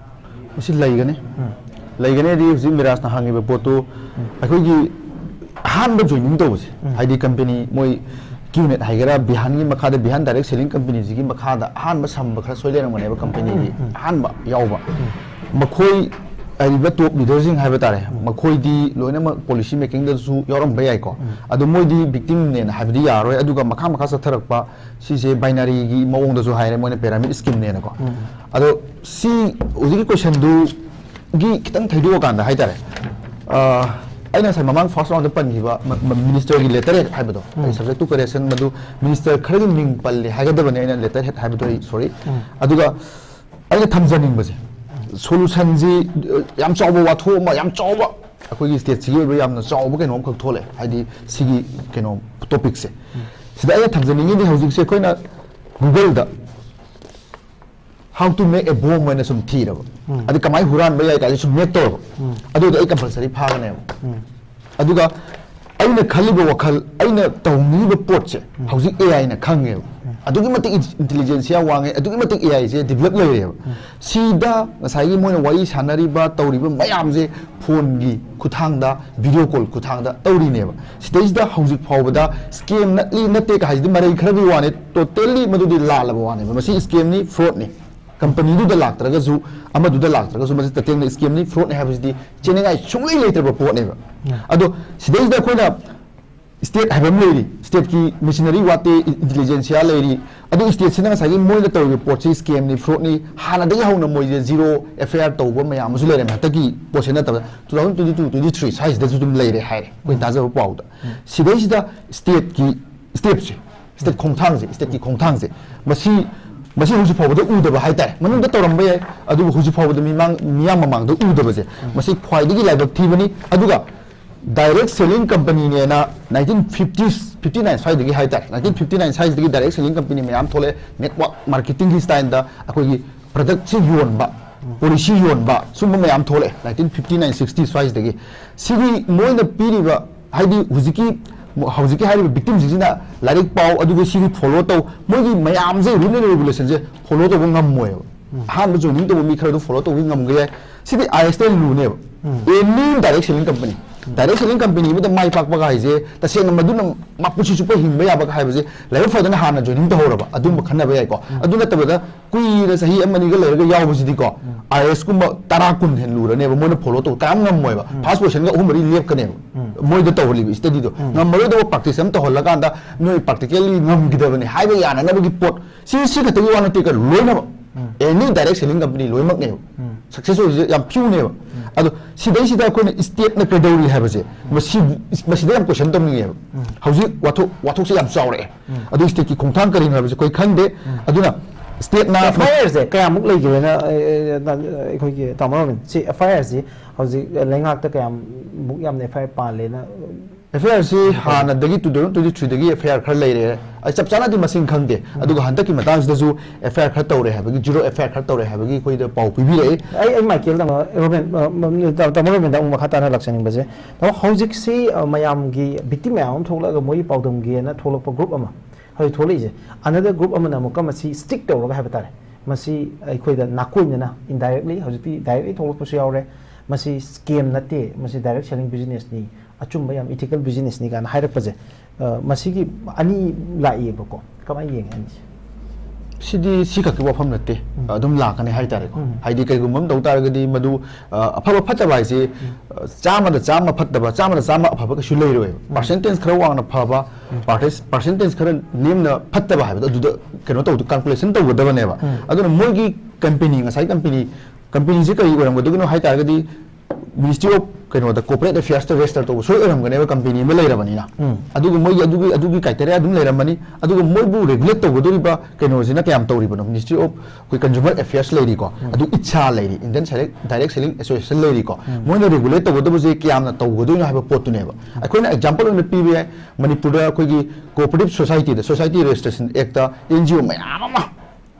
ꯃꯁꯤ ꯂꯩꯒꯅꯤ꯫ ꯎꯝ꯫ ꯂꯩꯒꯅꯤꯗꯤ ꯍꯧꯖꯤꯛ ꯃꯤꯔꯥꯖꯅ ꯍꯪꯉꯤꯕ ꯄꯣꯠꯇꯨ ꯎꯝ꯫ ꯑꯩꯈꯣꯏꯒꯤ ꯑꯍꯥꯟꯕ joining ꯇꯧꯕꯁꯦ, ꯎꯝ꯫ ꯍꯥꯏꯗꯤ company ꯃꯣꯏ QNet ꯍꯥꯏꯒꯦꯔꯥ, ꯕꯤꯍꯥꯟꯒꯤ ꯃꯈꯥꯗ, ꯕꯤꯍꯥꯟ Direct Selling Companyꯁꯤꯒꯤ ꯃꯈꯥꯗ ꯑꯍꯥꯟꯕ ꯁꯝꯕ ꯈꯔ ꯁꯣꯏ ꯂꯩꯔꯝꯒꯅꯦꯕ, companyꯒꯤ ꯎꯝ, ꯎꯝ꯫ ꯑꯍꯥꯟꯕ ꯌꯥꯎꯕ꯫ ꯎꯝ꯫ ꯃꯈꯣꯏ ꯍꯥꯏꯔꯤꯕ top leaderꯁꯤꯡ ꯍꯥꯏꯕ ꯇꯥꯔꯦ, ꯎꯝ꯫ ꯃꯈꯣꯏꯗꯤ ꯂꯣꯏꯅꯃꯛ policy makingꯗꯁꯨ ꯌꯥꯎꯔꯝꯕ ꯌꯥꯏꯀꯣ꯫ ꯎꯝ꯫ ꯑꯗꯣ ꯃꯣꯏꯗꯤ victimꯅꯦꯅ ꯍꯥꯏꯕꯗꯤ ꯌꯥꯔꯣꯏ꯫ ꯑꯗꯨꯒ ꯃꯈꯥ ꯃꯈꯥ ꯆꯠꯊꯔꯛꯄ ꯁꯤꯁꯦ binaryꯒꯤ ꯃꯑꯣꯡꯗꯁꯨ ꯍꯥꯏꯔꯦ, ꯃꯣꯏꯅ pyramid schemeꯅꯦꯅꯀꯣ꯫ ꯎꯝ꯫ ꯑꯗꯣ ꯁꯤ ꯍꯧꯖꯤꯛꯀꯤ questionꯗꯨꯒꯤ ꯈꯤꯇꯪ ꯊꯩꯗꯣꯛꯑꯀꯥꯟꯗ ꯍꯥꯏ ꯇꯥꯔꯦ, ꯑ, ꯑꯩꯅ ꯉꯁꯥꯏ ꯃꯃꯥꯡ first roundꯗ ꯄꯟꯈꯤꯕ ꯃ-, ꯃ-, ministerꯒꯤ letterhead ꯍꯥꯏꯕꯗꯣ, ꯎꯝ꯫ ꯑꯩ subject to correction ꯃꯗꯨ minister ꯈꯔꯒꯤ ꯃꯤꯡ ꯄꯜꯂꯦ ꯍꯥꯏꯒꯗꯕꯅꯦ, ꯑꯩꯅ letterhead ꯍꯥꯏꯕꯗꯣ ꯑꯩ sorry꯫ ꯎꯝ꯫ ꯑꯗꯨꯒ ꯑꯩꯅ ꯊꯝꯖꯅꯤꯡꯕꯁꯦ, solutionꯁꯤ, ꯑ, ꯌꯥꯝ ꯆꯥꯎꯕ ꯋꯥꯊꯣꯛ ꯑꯃ, ꯌꯥꯝ ꯆꯥꯎꯕ, ꯑꯩꯈꯣꯏꯒꯤ stateꯁꯤꯒꯤ ꯑꯣꯏꯕ ꯌꯥꯝꯅ ꯆꯥꯎꯕ ꯀꯩꯅꯣ ꯑꯃꯈꯛ ꯊꯣꯛꯂꯛꯑꯦ, ꯍꯥꯏꯗꯤ ꯁꯤꯒꯤ ꯀꯩꯅꯣ topicꯁꯦ꯫ ꯎꯝ꯫ ꯁꯤꯗ ꯑꯩꯅ ꯊꯝꯖꯅꯤꯡꯉꯤꯗꯤ ꯍꯧꯖꯤꯛꯁꯦ ꯑꯩꯈꯣꯏꯅ Googleꯗ "How to make a bomb" ꯍꯥꯏꯅ ꯁꯨꯝ ꯊꯤꯔꯕ, ꯎꯝ꯫ ꯑꯗꯨ ꯀꯃꯥꯏꯅ ꯍꯨꯔꯥꯟꯕ ꯌꯥꯏ ꯀꯥꯏꯁꯦ ꯁꯨꯝ make ꯇꯧꯔꯕ, ꯎꯝ꯫ ꯑꯗꯨꯗꯤ ꯑꯩ compulsory ꯐꯥꯒꯅꯦꯕ꯫ ꯎꯝ꯫ ꯑꯗꯨꯒ ꯑꯩꯅ ꯈꯜꯂꯤꯕ ꯋꯥꯈꯜ, ꯑꯩꯅ ꯇꯧꯅꯤꯡꯉꯤꯕ ꯄꯣꯠꯁꯦ ꯎꯝ꯫ ꯍꯧꯖꯤꯛ AIꯅ ꯈꯪꯉꯦꯕ꯫ ꯎꯝ꯫ ꯑꯗꯨꯛꯀꯤ ꯃꯇꯤꯛ intelligenceꯁꯤ ꯌꯥꯝ ꯋꯥꯡꯉꯦ, ꯑꯗꯨꯛꯀꯤ ꯃꯇꯤꯛ AIꯁꯦ develop ꯂꯩꯔꯦꯕ꯫ ꯎꯝ꯫ ꯁꯤꯗ ꯉꯁꯥꯏꯒꯤ ꯃꯣꯏꯅ ꯋꯥꯔꯤ ꯁꯥꯟꯅꯔꯤꯕ, ꯇꯧꯔꯤꯕ ꯃꯌꯥꯝꯁꯦ phoneꯒꯤ ꯈꯨꯠꯊꯥꯡꯗ, video call ꯈꯨꯠꯊꯥꯡꯗ ꯇꯧꯔꯤꯅꯦꯕ꯫ ꯁꯤꯗꯩꯁꯤꯗ ꯍꯧꯖꯤꯛ ꯐꯥꯎꯕꯗ scam ꯅꯠꯂꯤ ꯅꯠꯇꯦ ꯀ ꯍꯥꯏꯁꯤꯗꯤ ꯃꯔꯩ ꯈꯔꯗꯤ ꯋꯥꯅꯤ, totally ꯃꯗꯨꯗꯤ ꯂꯥꯜꯂꯕ ꯋꯥꯅꯦꯕ꯫ ꯃꯁꯤ scamꯅꯤ, fraudꯅꯤ꯫ Companyꯗꯨꯗ ꯂꯥꯛꯇ꯭ꯔꯒꯁꯨ, ꯑꯃꯗꯨꯗ ꯂꯥꯛꯇ꯭ꯔꯒꯁꯨ, ꯃꯁꯤ ꯇꯇꯦꯡꯅ scamꯅꯤ, fraudꯅꯤ ꯍꯥꯏꯕꯁꯤꯗꯤ ꯆꯦꯟꯅꯤꯡꯉꯥꯏ ꯁꯨꯡꯂꯩ ꯂꯩꯇ꯭ꯔꯕ ꯄꯣꯠꯅꯦꯕ꯫ ꯎꯝ꯫ ꯑꯗꯣ ꯁꯤꯗꯩꯁꯤꯗ ꯑꯩꯈꯣꯏꯅ state ꯍꯥꯏꯕ ꯑꯃ ꯂꯩꯔꯤ, stateꯀꯤ machinery ꯋꯥꯠꯇꯦ, intelligencia ꯂꯩꯔꯤ꯫ ꯑꯗꯨ stateꯁꯤꯅ ꯉꯁꯥꯏꯒꯤ ꯃꯣꯏꯅ ꯇꯧꯔꯤꯕ ꯄꯣꯠꯁꯤ scamꯅꯤ, fraudꯅꯤ, ꯍꯥꯟꯅꯗꯒꯤ ꯍꯧꯅ ꯃꯣꯏꯁꯦ zero FIR ꯇꯧꯕ ꯃꯌꯥꯝ ꯑꯃꯁꯨ ꯂꯩꯔꯝꯃꯦ꯫ ꯍꯟꯗꯛꯀꯤ ꯄꯣꯠꯁꯦ ꯅꯠꯇꯕ, two thousand twenty two, twenty three ꯁ꯭ꯋꯥꯏꯁꯤꯗꯁꯨ ꯑꯗꯨꯝ ꯂꯩꯔꯦ ꯍꯥꯏꯔꯦ, ꯑꯩꯈꯣꯏꯅ ꯎꯝ꯫ ꯇꯥꯖꯕ ꯄꯥꯎꯗ꯫ ꯎꯝ꯫ ꯁꯤꯗꯩꯁꯤꯗ stateꯀꯤ, stateꯁꯦ, state ꯈꯣꯡꯊꯥꯡꯁꯦ, stateꯀꯤ ꯈꯣꯡꯊꯥꯡꯁꯦ, ꯃꯁꯤ, ꯃꯁꯤ ꯍꯧꯖꯤꯛ ꯐꯥꯎꯕꯗ ꯎꯗꯕ ꯍꯥꯏꯇꯥꯔꯦ꯫ ꯃꯅꯨꯡꯗ ꯇꯧꯔꯝꯕ ꯌꯥꯏ, ꯑꯗꯨꯕꯨ ꯍꯧꯖꯤꯛ ꯐꯥꯎꯕꯗ ꯃꯤꯃꯥꯡ, ꯃꯤꯌꯥꯝ ꯃꯃꯥꯡꯗ ꯎꯗꯕꯁꯦ, ꯎꯝ꯫ ꯃꯁꯤ ꯈ꯭ꯋꯥꯏꯗꯒꯤ ꯂꯥꯏꯕꯛ ꯊꯤꯕꯅꯤ꯫ ꯑꯗꯨꯒ direct selling companyꯅꯦꯅ nineteen fifties, fifty nine ꯁ꯭ꯋꯥꯏꯗꯒꯤ ꯍꯥꯏꯇꯥꯔꯦ, nineteen fifty nine ꯁ꯭ꯋꯥꯏꯗꯒꯤ direct selling company ꯃꯌꯥꯝ ꯊꯣꯛꯂꯛꯑꯦ, network marketingꯒꯤ styleꯗ ꯑꯩꯈꯣꯏꯒꯤ productꯁꯦ ꯌꯣꯟꯕ, ꯎꯝ꯫ Policy ꯌꯣꯟꯕ, ꯁꯨꯝꯕ ꯃꯌꯥꯝ ꯊꯣꯛꯂꯛꯑꯦ nineteen fifty nine, sixty ꯁ꯭ꯋꯥꯏꯁꯤꯗꯒꯤ꯫ ꯁꯤꯒꯤ ꯃꯣꯏꯅ ꯄꯤꯔꯤꯕ, ꯍꯥꯏꯗꯤ ꯍꯧꯖꯤꯛꯀꯤ, ꯍꯧꯖꯤꯛꯀꯤ ꯍꯥꯏꯔꯤꯕ victimꯁꯤꯡꯁꯤꯅ ꯂꯥꯏꯔꯤꯛ ꯄꯥꯎ, ꯑꯗꯨꯒ ꯁꯤꯒꯤ follow ꯇꯧ, ꯃꯣꯏꯒꯤ ꯃꯌꯥꯝꯁꯦ, rule and regulationꯁꯦ follow ꯇꯧꯕ ꯉꯝꯃꯣꯏꯕ꯫ ꯎꯝ꯫ ꯑꯍꯥꯟꯕ joining ꯇꯧꯕ ꯃꯤ ꯈꯔꯗꯨ follow ꯇꯧꯕ ꯉꯝꯒꯦ ꯌꯥꯏ꯫ ꯁꯤꯗꯤ ISTAꯏ ꯂꯨꯅꯦꯕ꯫ ꯎꯝ꯫ Any direct selling company꯫ Direct selling company ꯑꯃꯗ ꯃꯥꯏ ꯄꯥꯛꯄꯒ ꯍꯥꯏꯁꯦ, ꯇꯁꯦꯡꯅ ꯃꯗꯨꯅ ꯃꯄꯨꯟꯁꯤ ꯆꯨꯞꯄ ꯍꯤꯡꯕ ꯌꯥꯕꯒ ꯍꯥꯏꯕꯁꯦ, ꯂꯥꯏꯕꯛ ꯐꯗꯅ ꯍꯥꯟꯅ joining ꯇꯧꯍꯧꯔꯕ, ꯑꯗꯨꯝꯕ ꯈꯟꯅꯕ ꯌꯥꯏꯀꯣ꯫ ꯑꯗꯨ ꯅꯠꯇꯕꯗ ꯀꯨꯏꯅ ꯆꯍꯤ ꯑꯃ ꯑꯅꯤꯒ ꯂꯩꯔꯒ ꯌꯥꯎꯕꯁꯤꯗꯤꯀꯣ, IAS ꯀꯨꯝꯕ ꯇꯔꯥ ꯀꯨꯟ ꯍꯦꯟꯅ ꯂꯨꯔꯅꯦꯕ, ꯃꯣꯏꯅ follow ꯇꯧ ꯀꯌꯥꯝ ꯉꯝꯃꯣꯏꯕ꯫ First position ꯒ ꯑꯍꯨꯝ ꯃꯔꯤ ꯂꯦꯞꯀꯅꯦꯕ꯫ ꯃꯣꯏꯗ ꯇꯧꯍꯜꯂꯤꯕ study ꯗꯣ ꯉꯝꯃꯔꯣꯏꯗꯧꯕ, practice ꯑꯃ ꯇꯧꯍꯜꯂꯀꯥꯟꯗ ꯅꯣꯏ practically ꯉꯝꯈꯤꯗꯕꯅꯦ ꯍꯥꯏꯕ ꯌꯥꯅꯅꯕꯒꯤ ꯄꯣꯠ, ꯁꯤ, ꯁꯤ ꯈꯛꯇꯒꯤ ꯋꯥ ꯅꯠꯇꯦ, ꯀꯩꯅꯣ, ꯂꯣꯏꯅꯃꯛ꯫ Any direct selling company ꯂꯣꯏꯅꯃꯛꯅꯦꯕ꯫ Success ꯑꯣꯏꯔꯤꯁꯦ ꯌꯥꯝ few ꯅꯦꯕ꯫ ꯑꯗꯣ ꯁꯤꯗꯩꯁꯤꯗ ꯑꯩꯈꯣꯏꯅ state ꯅ ꯀꯩꯗꯧꯔꯤ ꯍꯥꯏꯕꯁꯦ, ꯃꯁꯤ, ꯃꯁꯤꯗ ꯌꯥꯝ question ꯇꯧꯅꯤꯡꯉꯦꯕ꯫ ꯍꯧꯖꯤꯛ ꯋꯥꯊꯣꯛ, ꯋꯥꯊꯣꯛꯁꯦ ꯌꯥꯝ ꯆꯥꯎꯔꯛꯑꯦ꯫ ꯑꯗꯨ state ꯀꯤ ꯈꯣꯡꯊꯥꯡ ꯀꯔꯤꯅꯣ ꯍꯥꯏꯕꯁꯦ ꯑꯩꯈꯣꯏ ꯈꯪꯗꯦ꯫ ꯑꯗꯨꯅ state ꯅ F I R ꯁꯦ ꯀꯌꯥꯃꯨꯛ ꯂꯩꯈꯤꯕꯅ, ꯑꯦ, ꯑꯦ, ꯑꯩꯈꯣꯏꯒꯤ ꯇꯥꯃꯣ ꯔꯣꯕꯤꯟ, ꯁꯤ F I R ꯁꯤ ꯍꯧꯖꯤꯛ ꯂꯩꯉꯥꯛꯇ ꯀꯌꯥꯃꯨꯛ ꯌꯥꯝꯅ F I R ꯄꯥꯜꯂꯦꯅ? F I R ꯁꯤ ꯍꯥꯟꯅꯗꯒꯤ two thousand twenty three ꯗꯒꯤ F I R ꯈꯔ ꯂꯩꯔꯦ꯫ ꯑꯩ ꯆꯞ ꯆꯥꯅꯗꯤ ꯃꯁꯤꯡ ꯈꯪꯗꯦ꯫ ꯑꯗꯨꯒ ꯍꯟꯗꯛꯀꯤ ꯃꯇꯥꯡꯁꯤꯗꯁꯨ F I R ꯈꯔ ꯇꯧꯔꯦ ꯍꯥꯏꯕꯒꯤ, zero F I R ꯈꯔ ꯇꯧꯔꯦ ꯍꯥꯏꯕꯒꯤ ꯑꯩꯈꯣꯏꯗ ꯄꯥꯎ ꯄꯤꯕꯤꯔꯛꯑꯦ꯫ ꯑꯩ, ꯑꯩ ꯃꯥꯏꯀꯦꯜ ꯇꯥꯃꯣ ꯔꯣꯕꯤꯟ, ꯑ, ꯃ-, ꯇꯥꯃꯣ ꯔꯣꯕꯤꯟꯗ ꯑꯃꯨꯛ ꯃꯈꯥ ꯇꯥꯅ ꯂꯥꯛꯆꯅꯤꯡꯕꯁꯦ, ꯇꯥꯃꯣ, ꯍꯧꯖꯤꯛꯁꯤ, ꯑ, ꯃꯌꯥꯝꯒꯤ victim ꯃꯌꯥꯝ ꯑꯃ ꯊꯣꯛꯂꯛꯑꯒ ꯃꯣꯏ ꯄꯥꯎꯗꯝꯒꯦꯅ ꯊꯣꯛꯂꯛꯄ group ꯑꯃ, ꯍꯧꯖꯤꯛ ꯊꯣꯛꯂꯛꯏꯁꯦ, another group ꯑꯃꯅ ꯑꯃꯨꯛꯀ ꯃꯁꯤ stick ꯇꯧꯔꯒ ꯍꯥꯏꯕ ꯇꯥꯔꯦ, ꯃꯁꯤ ꯑꯩꯈꯣꯏꯗ ꯅꯥꯀꯣꯏꯅꯅ indirectly, ꯍꯧꯖꯤꯛꯇꯤ directly ꯊꯣꯛꯂꯛꯄꯁꯨ ꯌꯥꯎꯔꯦ, ꯃꯁꯤ scam ꯅꯠꯇꯦ, ꯃꯁꯤ direct selling business ꯅꯤ, ꯑꯆꯨꯝꯕ ꯌꯥꯝ ethical business ꯅꯤ ꯀꯥꯏꯅ ꯍꯥꯏꯔꯛꯄꯁꯦ, ꯑ, ꯃꯁꯤꯒꯤ ꯑꯅꯤ ꯂꯥꯛꯏꯕꯀꯣ꯫ ꯀꯃꯥꯏꯅ ꯌꯦꯡꯉꯤ ꯑꯅꯤꯁꯦ? ꯁꯤꯗꯤ ꯁꯤ ꯈꯛꯀꯤ ꯋꯥꯐꯝ ꯅꯠꯇꯦ꯫ ꯎꯝ꯫ ꯑꯗꯨꯝ ꯂꯥꯛꯀꯅꯤ ꯍꯥꯏꯇꯥꯔꯦꯀꯣ꯫ ꯎꯝ꯫ ꯍꯥꯏꯗꯤ ꯀꯩꯒꯨꯝꯕ ꯑꯃ ꯇꯧ ꯇꯥꯔꯒꯗꯤ ꯃꯗꯨ, ꯑ, ꯑꯐꯕ ꯐꯠꯇꯕ ꯍꯥꯏꯁꯤ, ꯎꯝ꯫ ꯑ, ꯆꯥꯝꯃꯗ ꯆꯥꯝꯃ ꯐꯠꯇꯕ, ꯆꯥꯝꯃꯗ ꯆꯥꯝꯃ ꯑꯐꯕ ꯀꯩꯁꯨ ꯂꯩꯔꯣꯏꯕ꯫ ꯎꯝ꯫ Percentage ꯈꯔ ꯋꯥꯡꯅ ꯐꯕ, ꯎꯝ꯫ Percent-, percentage ꯈꯔ ꯅꯦꯝꯅ ꯐꯠꯇꯕ ꯍꯥꯏꯕꯗꯣ ꯑꯗꯨꯗ ꯀꯩꯅꯣ ꯇꯧꯗ-, calculation ꯇꯧꯒꯗꯕꯅꯦꯕ꯫ ꯎꯝ꯫ ꯑꯗꯨꯅ ꯃꯣꯏꯒꯤ company, ꯉꯁꯥꯏ company, company ꯁꯦ ꯀꯔꯤ ꯑꯣꯏꯔꯝꯒꯗꯕꯅꯣ ꯍꯥꯏ ꯇꯥꯔꯒꯗꯤ, Ministry of ꯀꯩꯅꯣꯗ, Corporate Affairs ꯇ register ꯇꯧꯕ ꯁꯣꯏ ꯑꯣꯏꯔꯝꯒꯅꯦꯕ, company ꯑꯃ ꯂꯩꯔꯕꯅꯤꯅ꯫ ꯎꯝ꯫ ꯑꯗꯨꯒ ꯃꯣꯏꯒꯤ ꯑꯗꯨꯒꯤ, ꯑꯗꯨꯒꯤ criteria ꯑꯗꯨꯝ ꯂꯩꯔꯝꯃꯅꯤ꯫ ꯑꯗꯨꯒ ꯃꯣꯏꯕꯨ regulate ꯇꯧꯒꯗꯧꯔꯤꯕ ꯀꯩꯅꯣꯁꯤꯅ ꯀꯌꯥꯝ ꯇꯧꯔꯤꯕꯅꯣ? Ministry of ꯑꯩꯈꯣꯏ Consumer Affairs ꯂꯩꯔꯤꯀꯣ, ꯎꯝ꯫ ꯑꯗꯨ ISSA ꯂꯩꯔꯤ, Indian Select-, Direct Selling Association ꯂꯩꯔꯤꯀꯣ, ꯎꯝ꯫ ꯃꯣꯏꯅ regulate ꯇꯧꯒꯗꯕꯁꯦ ꯀꯌꯥꯝꯅ ꯇꯧꯒꯗꯣꯏꯅꯣ ꯍꯥꯏꯕ ꯄꯣꯠꯇꯨꯅꯦꯕ꯫ ꯑꯩꯈꯣꯏꯅ example ꯑꯣꯏꯅ ꯄꯤꯕ ꯌꯥꯏ, ꯃꯅꯤꯄꯨꯔꯗ ꯑꯩꯈꯣꯏꯒꯤ Cooperative Society ꯗ, Society Registration Act ꯇ N G O ꯃꯌꯥꯝ ꯑꯃ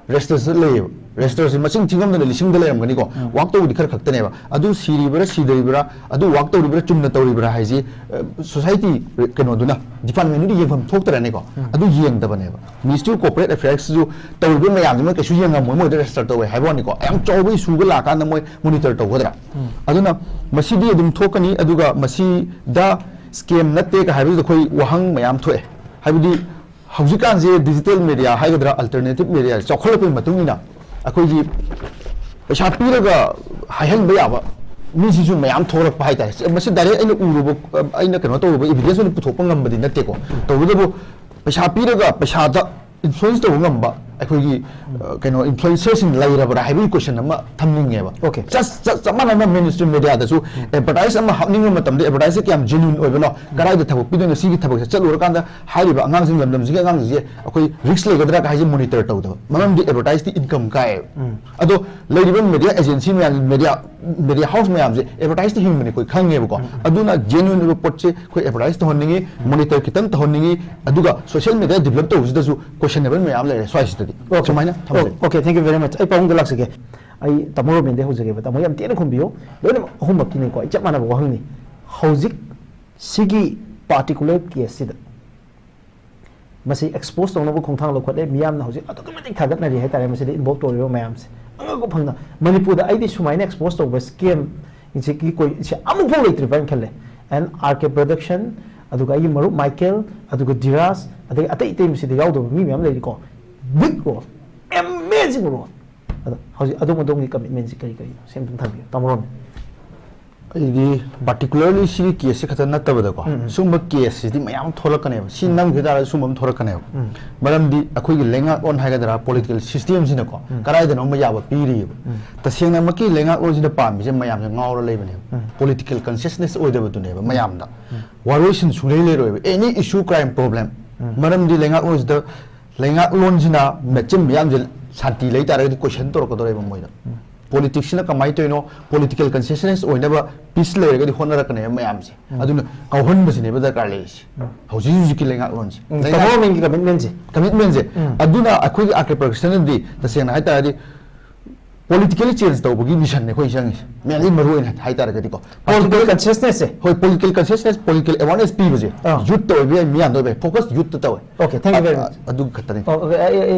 register ꯂꯩꯌꯦꯕ꯫ ꯔꯦꯖꯤꯁꯇꯔꯁꯤ ꯃꯁꯤꯡ ꯊꯤꯉꯝꯗꯅ ꯂꯤꯁꯤꯡꯗ ꯂꯩꯔꯝꯒꯅꯤꯀꯣ꯫ ꯎꯝ꯫ ꯋꯥꯛ ꯇꯧꯕꯗꯤ ꯈꯔ ꯈꯛꯇꯅꯦꯕ꯫ ꯑꯗꯨ ꯁꯤꯔꯤꯕ꯭ꯔꯥ, ꯁꯤꯗ꯭ꯔꯤꯕ꯭ꯔꯥ, ꯑꯗꯨ ꯋꯥꯛ ꯇꯧꯔꯤꯕ꯭ꯔꯥ, ꯆꯨꯝꯅ ꯇꯧꯔꯤꯕ꯭ꯔꯥ ꯍꯥꯏꯁꯤ, ꯑ, ꯁꯣꯁꯥꯏꯇꯤ ꯀꯩꯅꯣꯗꯨꯅ, ꯗꯤꯄꯥꯔꯠꯃꯦꯟꯗꯨꯅ ꯌꯦꯡꯐꯝ ꯊꯣꯛꯇ꯭ꯔꯅꯦꯀꯣ꯫ ꯎꯝ꯫ ꯑꯗꯨ ꯌꯦꯡꯗꯕꯅꯦꯕ꯫ Ministry of Corporate Affairsꯁꯨ ꯇꯧꯔꯤꯕ ꯃꯌꯥꯝꯁꯤ ꯃꯣꯏ ꯀꯩꯁꯨ ꯌꯦꯡꯉꯝꯃꯣꯏ, ꯃꯣꯏꯗ ꯔꯦꯖꯤꯁꯇꯔ ꯇꯧꯋꯦ ꯍꯥꯏꯕ ꯋꯥꯅꯤꯀꯣ꯫ ꯌꯥꯝ ꯆꯥꯎꯕ ꯏꯁꯨꯒ ꯂꯥꯛꯀꯥꯟꯗ ꯃꯣꯏ ꯃꯣꯅꯤꯇꯔ ꯇꯧꯒꯗ꯭ꯔꯥ? ꯎꯝ꯫ ꯑꯗꯨꯅ ꯃꯁꯤꯗꯤ ꯑꯗꯨꯝ ꯊꯣꯛꯀꯅꯤ꯫ ꯑꯗꯨꯒ ꯃꯁꯤꯗ ꯁ꯭ꯀꯦꯝ ꯅꯠꯇꯦꯒ ꯍꯥꯏꯕꯁꯤꯗ ꯑꯩꯈꯣꯏ ꯋꯥꯍꯪ ꯃꯌꯥꯝ ꯊꯣꯛꯑꯦ꯫ ꯍꯥꯏꯕꯗꯤ ꯍꯧꯖꯤꯛꯀꯥꯟꯁꯦ ꯗꯤꯖꯤꯇꯦꯜ ꯃꯦꯗꯤꯌꯥ ꯍꯥꯏꯒꯗ꯭ꯔꯥ, ꯑꯜꯇꯔꯅꯦꯇꯤꯚ ꯃꯦꯗꯤꯌꯥ ꯆꯥꯎꯈꯠꯂꯛꯄꯒꯤ ꯃꯇꯨꯡ ꯏꯟꯅ ꯑꯩꯈꯣꯏꯒꯤ ꯄꯩꯁꯥ ꯄꯤꯔꯒ ꯍꯥꯏꯍꯟꯕ ꯌꯥꯕ ꯃꯤꯁꯤꯁꯨ ꯃꯌꯥꯝ ꯊꯣꯛꯂꯛꯄ ꯍꯥꯏꯇꯥꯔꯦ꯫ ꯃꯁꯤ ꯗꯥꯏꯔꯦꯛ ꯑꯩꯅ ꯎꯔꯨꯕ, ꯑꯩꯅ ꯀꯩꯅꯣ ꯇꯧꯔꯨꯕ ꯏꯚꯤꯗꯦꯟꯁ ꯑꯣꯏꯅ ꯄꯨꯊꯣꯛꯄ ꯉꯝꯕꯗꯤ ꯅꯠꯇꯦꯀꯣ꯫ ꯇꯧꯕꯇꯕꯨ ꯄꯩꯁꯥ ꯄꯤꯔꯒ ꯄꯩꯁꯥꯗ ꯏꯟꯐ꯭ꯂꯨꯌꯦꯟꯁ ꯇꯧꯕ ꯉꯝꯕ ꯑꯩꯈꯣꯏꯒꯤ, ꯑ, ꯀꯩꯅꯣ, ꯏꯟꯐ꯭ꯂꯨꯌꯦꯟꯁꯔꯁꯤꯡ ꯂꯩꯔꯕ꯭ꯔꯥ ꯍꯥꯏꯕꯒꯤ ꯀꯣꯏꯁꯟ ꯑꯃ ꯊꯝꯅꯤꯡꯉꯦꯕ꯫ Okay. ꯆꯞ, ꯆꯞ, ꯆꯞ ꯃꯥꯟꯅꯅ ꯃꯦꯟ ꯁ꯭ꯇ꯭ꯔꯤꯝ ꯃꯦꯗꯤꯌꯥꯗꯁꯨ ꯑꯦꯗꯚꯔꯇꯥꯏꯁ ꯑꯃ ꯍꯥꯞꯅꯤꯡꯕ ꯃꯇꯝꯗ ꯑꯦꯗꯚꯔꯇꯥꯏꯁꯁꯦ ꯀꯌꯥꯝ ꯖꯦꯅ꯭ꯌꯨꯟ ꯑꯣꯏꯕꯅꯣ, ꯀꯗꯥꯏꯗ ꯊꯕꯛ ꯄꯤꯗꯣꯏꯅꯣ, ꯁꯤꯒꯤ ꯊꯕꯛꯁꯦ ꯆꯠꯂꯨꯔꯀꯥꯟꯗ ꯍꯥꯏꯔꯤꯕ ꯑꯉꯥꯡꯁꯤꯡ, ꯂꯝꯗꯝꯁꯤꯒꯤ ꯑꯉꯥꯡꯁꯤꯡꯁꯦ ꯑꯩꯈꯣꯏ ꯔꯤꯁꯛ ꯂꯩꯒꯗ꯭ꯔꯥ ꯍꯥꯏꯁꯦ ꯃꯣꯅꯤꯇꯔ ꯇꯧꯗꯕ꯫ ꯃꯔꯝꯗꯤ ꯑꯦꯗꯚꯔꯇꯥꯏꯁꯇꯤ ꯏꯟꯀꯝ ꯀꯥꯏꯌꯦꯕ꯫ ꯎꯝ꯫ ꯑꯗꯣ ꯂꯩꯔꯤꯕ ꯃꯦꯗꯤꯌꯥ ꯑꯦꯖꯦꯟꯁꯤ ꯃꯌꯥꯝ, ꯃꯦꯗꯤꯌꯥ, ꯃꯦꯗꯤꯌꯥ ꯍꯥꯎꯁ ꯃꯌꯥꯝꯁꯦ ꯑꯦꯗꯚꯔꯇꯥꯏꯁꯇꯤ ꯍꯤꯡꯕꯅꯤ ꯑꯩꯈꯣꯏ ꯈꯪꯉꯦꯕꯀꯣ꯫ ꯎꯝ꯫ ꯑꯗꯨꯅ ꯖꯦꯅ꯭ꯌꯨꯟ ꯑꯣꯏꯕ ꯄꯣꯠꯁꯦ ꯑꯩꯈꯣꯏ ꯑꯦꯗꯚꯔꯇꯥꯏꯁ ꯇꯧꯍꯟꯅꯤꯡꯉꯤ, ꯃꯣꯅꯤꯇꯔ ꯈꯤꯇꯪ ꯇꯧꯍꯟꯅꯤꯡꯉꯤ, ꯑꯗꯨꯒ ꯁꯣꯁꯤꯌꯦꯜ ꯃꯦꯗꯤꯌꯥ ꯗꯤꯕꯂꯞ ꯇꯧꯕꯁꯤꯗꯁꯨ ꯀꯣꯏꯁꯟꯅꯦꯕꯜ ꯃꯌꯥꯝ ꯂꯩꯔꯦ ꯁ꯭ꯋꯥꯏꯁꯤꯗꯗꯤ꯫ Okay. ꯁꯨꯃꯥꯏꯅ ꯊꯝꯖꯒꯦ꯫ Okay, thank you very much. ꯑꯩ ꯄꯥꯕꯨꯡꯗ ꯂꯥꯛꯆꯒꯦ꯫ ꯑꯩ ꯇꯥꯃꯣ ꯔꯣꯃꯦꯟꯗꯩ ꯍꯧꯖꯒꯦꯕ꯫ ꯇꯥꯃꯣ ꯌꯥꯝ ꯇꯦꯟꯅ ꯈꯨꯝꯕꯤꯌꯨ꯫ ꯂꯣꯏꯅꯃꯛ ꯑꯍꯨꯝꯃꯛꯀꯤꯅꯤꯀꯣ꯫ ꯑꯩ ꯆꯞ ꯃꯥꯟꯅꯕ ꯋꯥꯍꯪꯅꯤ꯫ ꯍꯧꯖꯤꯛ ꯁꯤꯒꯤ ꯄꯥꯔꯇꯤꯀꯨꯂꯔ ꯀꯦꯁꯁꯤꯗ ꯃꯁꯤ ꯑꯦꯛꯁꯄꯣꯖ ꯇꯧꯅꯕ ꯈꯣꯡꯊꯥꯡ ꯂꯧꯈꯠꯂꯦ꯫ ꯃꯤꯌꯥꯝꯅ ꯍꯧꯖꯤꯛ ꯑꯗꯨꯛꯀꯤ ꯃꯇꯤꯛ ꯊꯥꯒꯠꯅꯔꯤ ꯍꯥꯏꯇꯥꯔꯦ, ꯃꯁꯤꯗ ꯏꯟꯚꯣꯜꯕ ꯇꯧꯔꯤꯕ ꯃꯌꯥꯝꯁꯦ꯫ ꯑꯉꯛꯄ ꯐꯪꯅ ꯃꯅꯤꯄꯨꯔꯗ ꯑꯩꯗꯤ ꯁꯨꯃꯥꯏꯅ ꯑꯦꯛꯁꯄꯣꯖ ꯇꯧꯕ ꯁ꯭ꯀꯦꯝ ꯁꯤ ꯑꯃꯨꯛꯐꯥꯎ ꯂꯩꯇ꯭ꯔꯤꯕ ꯍꯥꯏꯅ ꯈꯜꯂꯦ꯫ ꯑꯦꯟ ꯑꯥꯔ ꯀꯦ ꯄ꯭ꯔꯗꯛꯁꯟ, ꯑꯗꯨꯒ ꯑꯩꯒꯤ ꯃꯔꯨꯞ ꯃꯥꯏꯀꯦꯜ, ꯑꯗꯨꯒ ꯙꯤꯔꯥꯖ, ꯑꯗꯒꯤ ꯑꯇꯩ ꯑꯇꯩ ꯃꯁꯤꯗ ꯌꯥꯎꯗꯕ ꯃꯤ ꯃꯌꯥꯝ ꯂꯩꯔꯤꯀꯣ꯫ Big role, amazing role꯫ ꯑꯗꯣ ꯍꯧꯖꯤꯛ ꯑꯗꯣꯝ ꯑꯗꯣꯝꯒꯤ ꯀꯃꯤꯠꯃꯦꯟꯁꯤ ꯀꯔꯤ ꯀꯔꯤꯅꯣ? ꯁꯤ ꯑꯝꯇꯪ ꯊꯝꯕꯤꯌꯨ, ꯇꯥꯃꯣ ꯔꯣꯃꯦꯟ꯫ ꯑꯩꯗꯤ ꯄꯥꯔꯇꯤꯀꯨꯂꯔꯂꯤ ꯁꯤꯒꯤ ꯀꯦꯁꯁꯦ ꯈꯛꯇ ꯅꯠꯇꯕꯗꯀꯣ, ꯎꯝ, ꯎꯝ꯫ ꯁꯨꯝꯕ ꯀꯦꯁꯁꯤꯗꯤ ꯃꯌꯥꯝ ꯊꯣꯛꯂꯛꯀꯅꯦꯕ꯫ ꯁꯤ ꯎꯝ꯫ ꯅꯝꯈꯤ ꯇꯥꯔꯒꯗꯤ ꯁꯨꯝꯕ ꯑꯃ ꯊꯣꯛꯂꯛꯀꯅꯦꯕ꯫ ꯎꯝ꯫ ꯃꯔꯝꯗꯤ ꯑꯩꯈꯣꯏꯒꯤ ꯂꯩꯉꯥꯛꯂꯣꯟ ꯍꯥꯏꯒꯗ꯭ꯔꯥ, ꯄꯣꯂꯤꯇꯤꯀꯦꯜ ꯁꯤꯁꯇꯦꯝꯁꯤꯅꯀꯣ, ꯎꯝ꯫ ꯀꯗꯥꯏꯗꯅꯣ ꯑꯃ ꯌꯥꯕ ꯄꯤꯔꯤꯑꯕ꯫ ꯎꯝ꯫ ꯇꯁꯦꯡꯅꯃꯛꯀꯤ ꯂꯩꯉꯥꯛꯂꯣꯟꯁꯤꯅ ꯄꯥꯝꯃꯤꯁꯦ ꯃꯌꯥꯝꯁꯦ ꯉꯥꯎꯔ ꯂꯩꯕꯅꯦꯕ꯫ ꯎꯝ꯫ ꯄꯣꯂꯤꯇꯤꯀꯦꯜ ꯀꯟꯁꯤꯌꯁꯅꯦꯁ ꯑꯣꯏꯗꯕꯗꯨꯅꯦꯕ ꯃꯌꯥꯝꯗ꯫ ꯎꯝ꯫ ꯋꯥꯔꯣꯏꯁꯤꯟ ꯁꯨꯡꯂꯩ ꯂꯩꯔꯣꯏꯕ꯫ Any issue, crime, problem꯫ ꯎꯝ꯫ ꯃꯔꯝꯗꯤ ꯂꯩꯉꯥꯛꯂꯣꯟꯁꯤꯗ ꯂꯩꯉꯥꯛꯂꯣꯟꯁꯤꯅ ꯃꯦꯆꯤꯟ ꯃꯌꯥꯝꯁꯦ ꯁꯥꯟꯇꯤ ꯂꯩ ꯇꯥꯔꯒꯗꯤ ꯀꯣꯏꯁꯟ ꯇꯧꯔꯛꯀꯗꯧꯔꯦꯕ ꯃꯣꯏꯗ꯫ ꯎꯝ꯫ ꯄꯣꯂꯤꯇꯤꯛꯁꯁꯤꯅ ꯀꯃꯥꯏꯅ ꯇꯧꯔꯤꯅꯣ? ꯄꯣꯂꯤꯇꯤꯀꯦꯜ ꯀꯟꯁꯤꯁꯇꯦꯟꯁ ꯑꯣꯏꯅꯕ ꯄꯤꯁ ꯂꯩꯔꯒꯗꯤ ꯍꯣꯠꯅꯔꯛꯀꯅꯦꯕ ꯃꯌꯥꯝꯁꯦ꯫ ꯎꯝ꯫ ꯑꯗꯨꯅ ꯀꯥꯎꯍꯟꯕꯁꯤꯅꯦꯕ ꯗꯔꯀꯥꯔ ꯂꯩꯔꯤꯁꯦ꯫ ꯎꯝ꯫ ꯍꯧꯖꯤꯛ ꯍꯧꯖꯤꯛꯀꯤ ꯂꯩꯉꯥꯛꯂꯣꯟꯁꯦ꯫ ꯎꯝ, ꯂꯩꯉꯥꯛ-, ꯇꯥꯃꯣ ꯔꯣꯃꯦꯟꯒꯤ ꯀꯃꯤꯠꯃꯦꯟꯁꯦ꯫ ꯀꯃꯤꯠꯃꯦꯟꯁꯦ꯫ ꯎꯝ꯫ ꯑꯗꯨꯅ ꯑꯩꯈꯣꯏꯒꯤ ꯑꯥꯔ ꯀꯦ ꯄ꯭ꯔꯗꯛꯁꯟꯅꯗꯤ ꯇꯁꯦꯡꯅ ꯍꯥꯏ ꯇꯥꯔꯗꯤ ꯄꯣꯂꯤꯇꯤꯀꯦꯜꯂꯤ ꯆꯦꯟꯖ ꯇꯧꯕꯒꯤ ꯃꯤꯁꯟꯅꯦ ꯑꯩꯈꯣꯏ ꯆꯪꯉꯤꯁꯦ, ꯃꯦꯟꯂꯤ ꯃꯔꯨ ꯑꯣꯏꯅ ꯍꯥꯏꯇꯥꯔꯒꯗꯤꯀꯣ꯫ ꯄꯣꯂꯤꯇꯤꯀꯦꯜ ꯀꯟꯁꯤꯌꯁꯅꯦꯁꯁꯦ꯫ ꯍꯣꯏ, ꯄꯣꯂꯤꯇꯤꯀꯦꯜ ꯀꯟꯁꯤꯌꯁꯅꯦꯁ, ꯄꯣꯂꯤꯇꯤꯀꯦꯜ ꯑꯦꯋꯥꯔꯅꯦꯁ ꯄꯤꯕꯁꯦ꯫ ꯑꯥ꯫ ꯌꯨꯠꯇ ꯑꯣꯏꯕ ꯌꯥꯏ, ꯃꯤꯌꯥꯝꯗ ꯑꯣꯏꯕ ꯌꯥꯏ, ꯐꯣꯀꯁ ꯌꯨꯠꯇ ꯇꯧꯋꯦ꯫ Okay, thank you very much. ꯑꯗꯨ ꯈꯛꯇꯅꯤ꯫ ꯑꯣ, ꯑꯣ, ꯑꯩ- ꯑꯩ-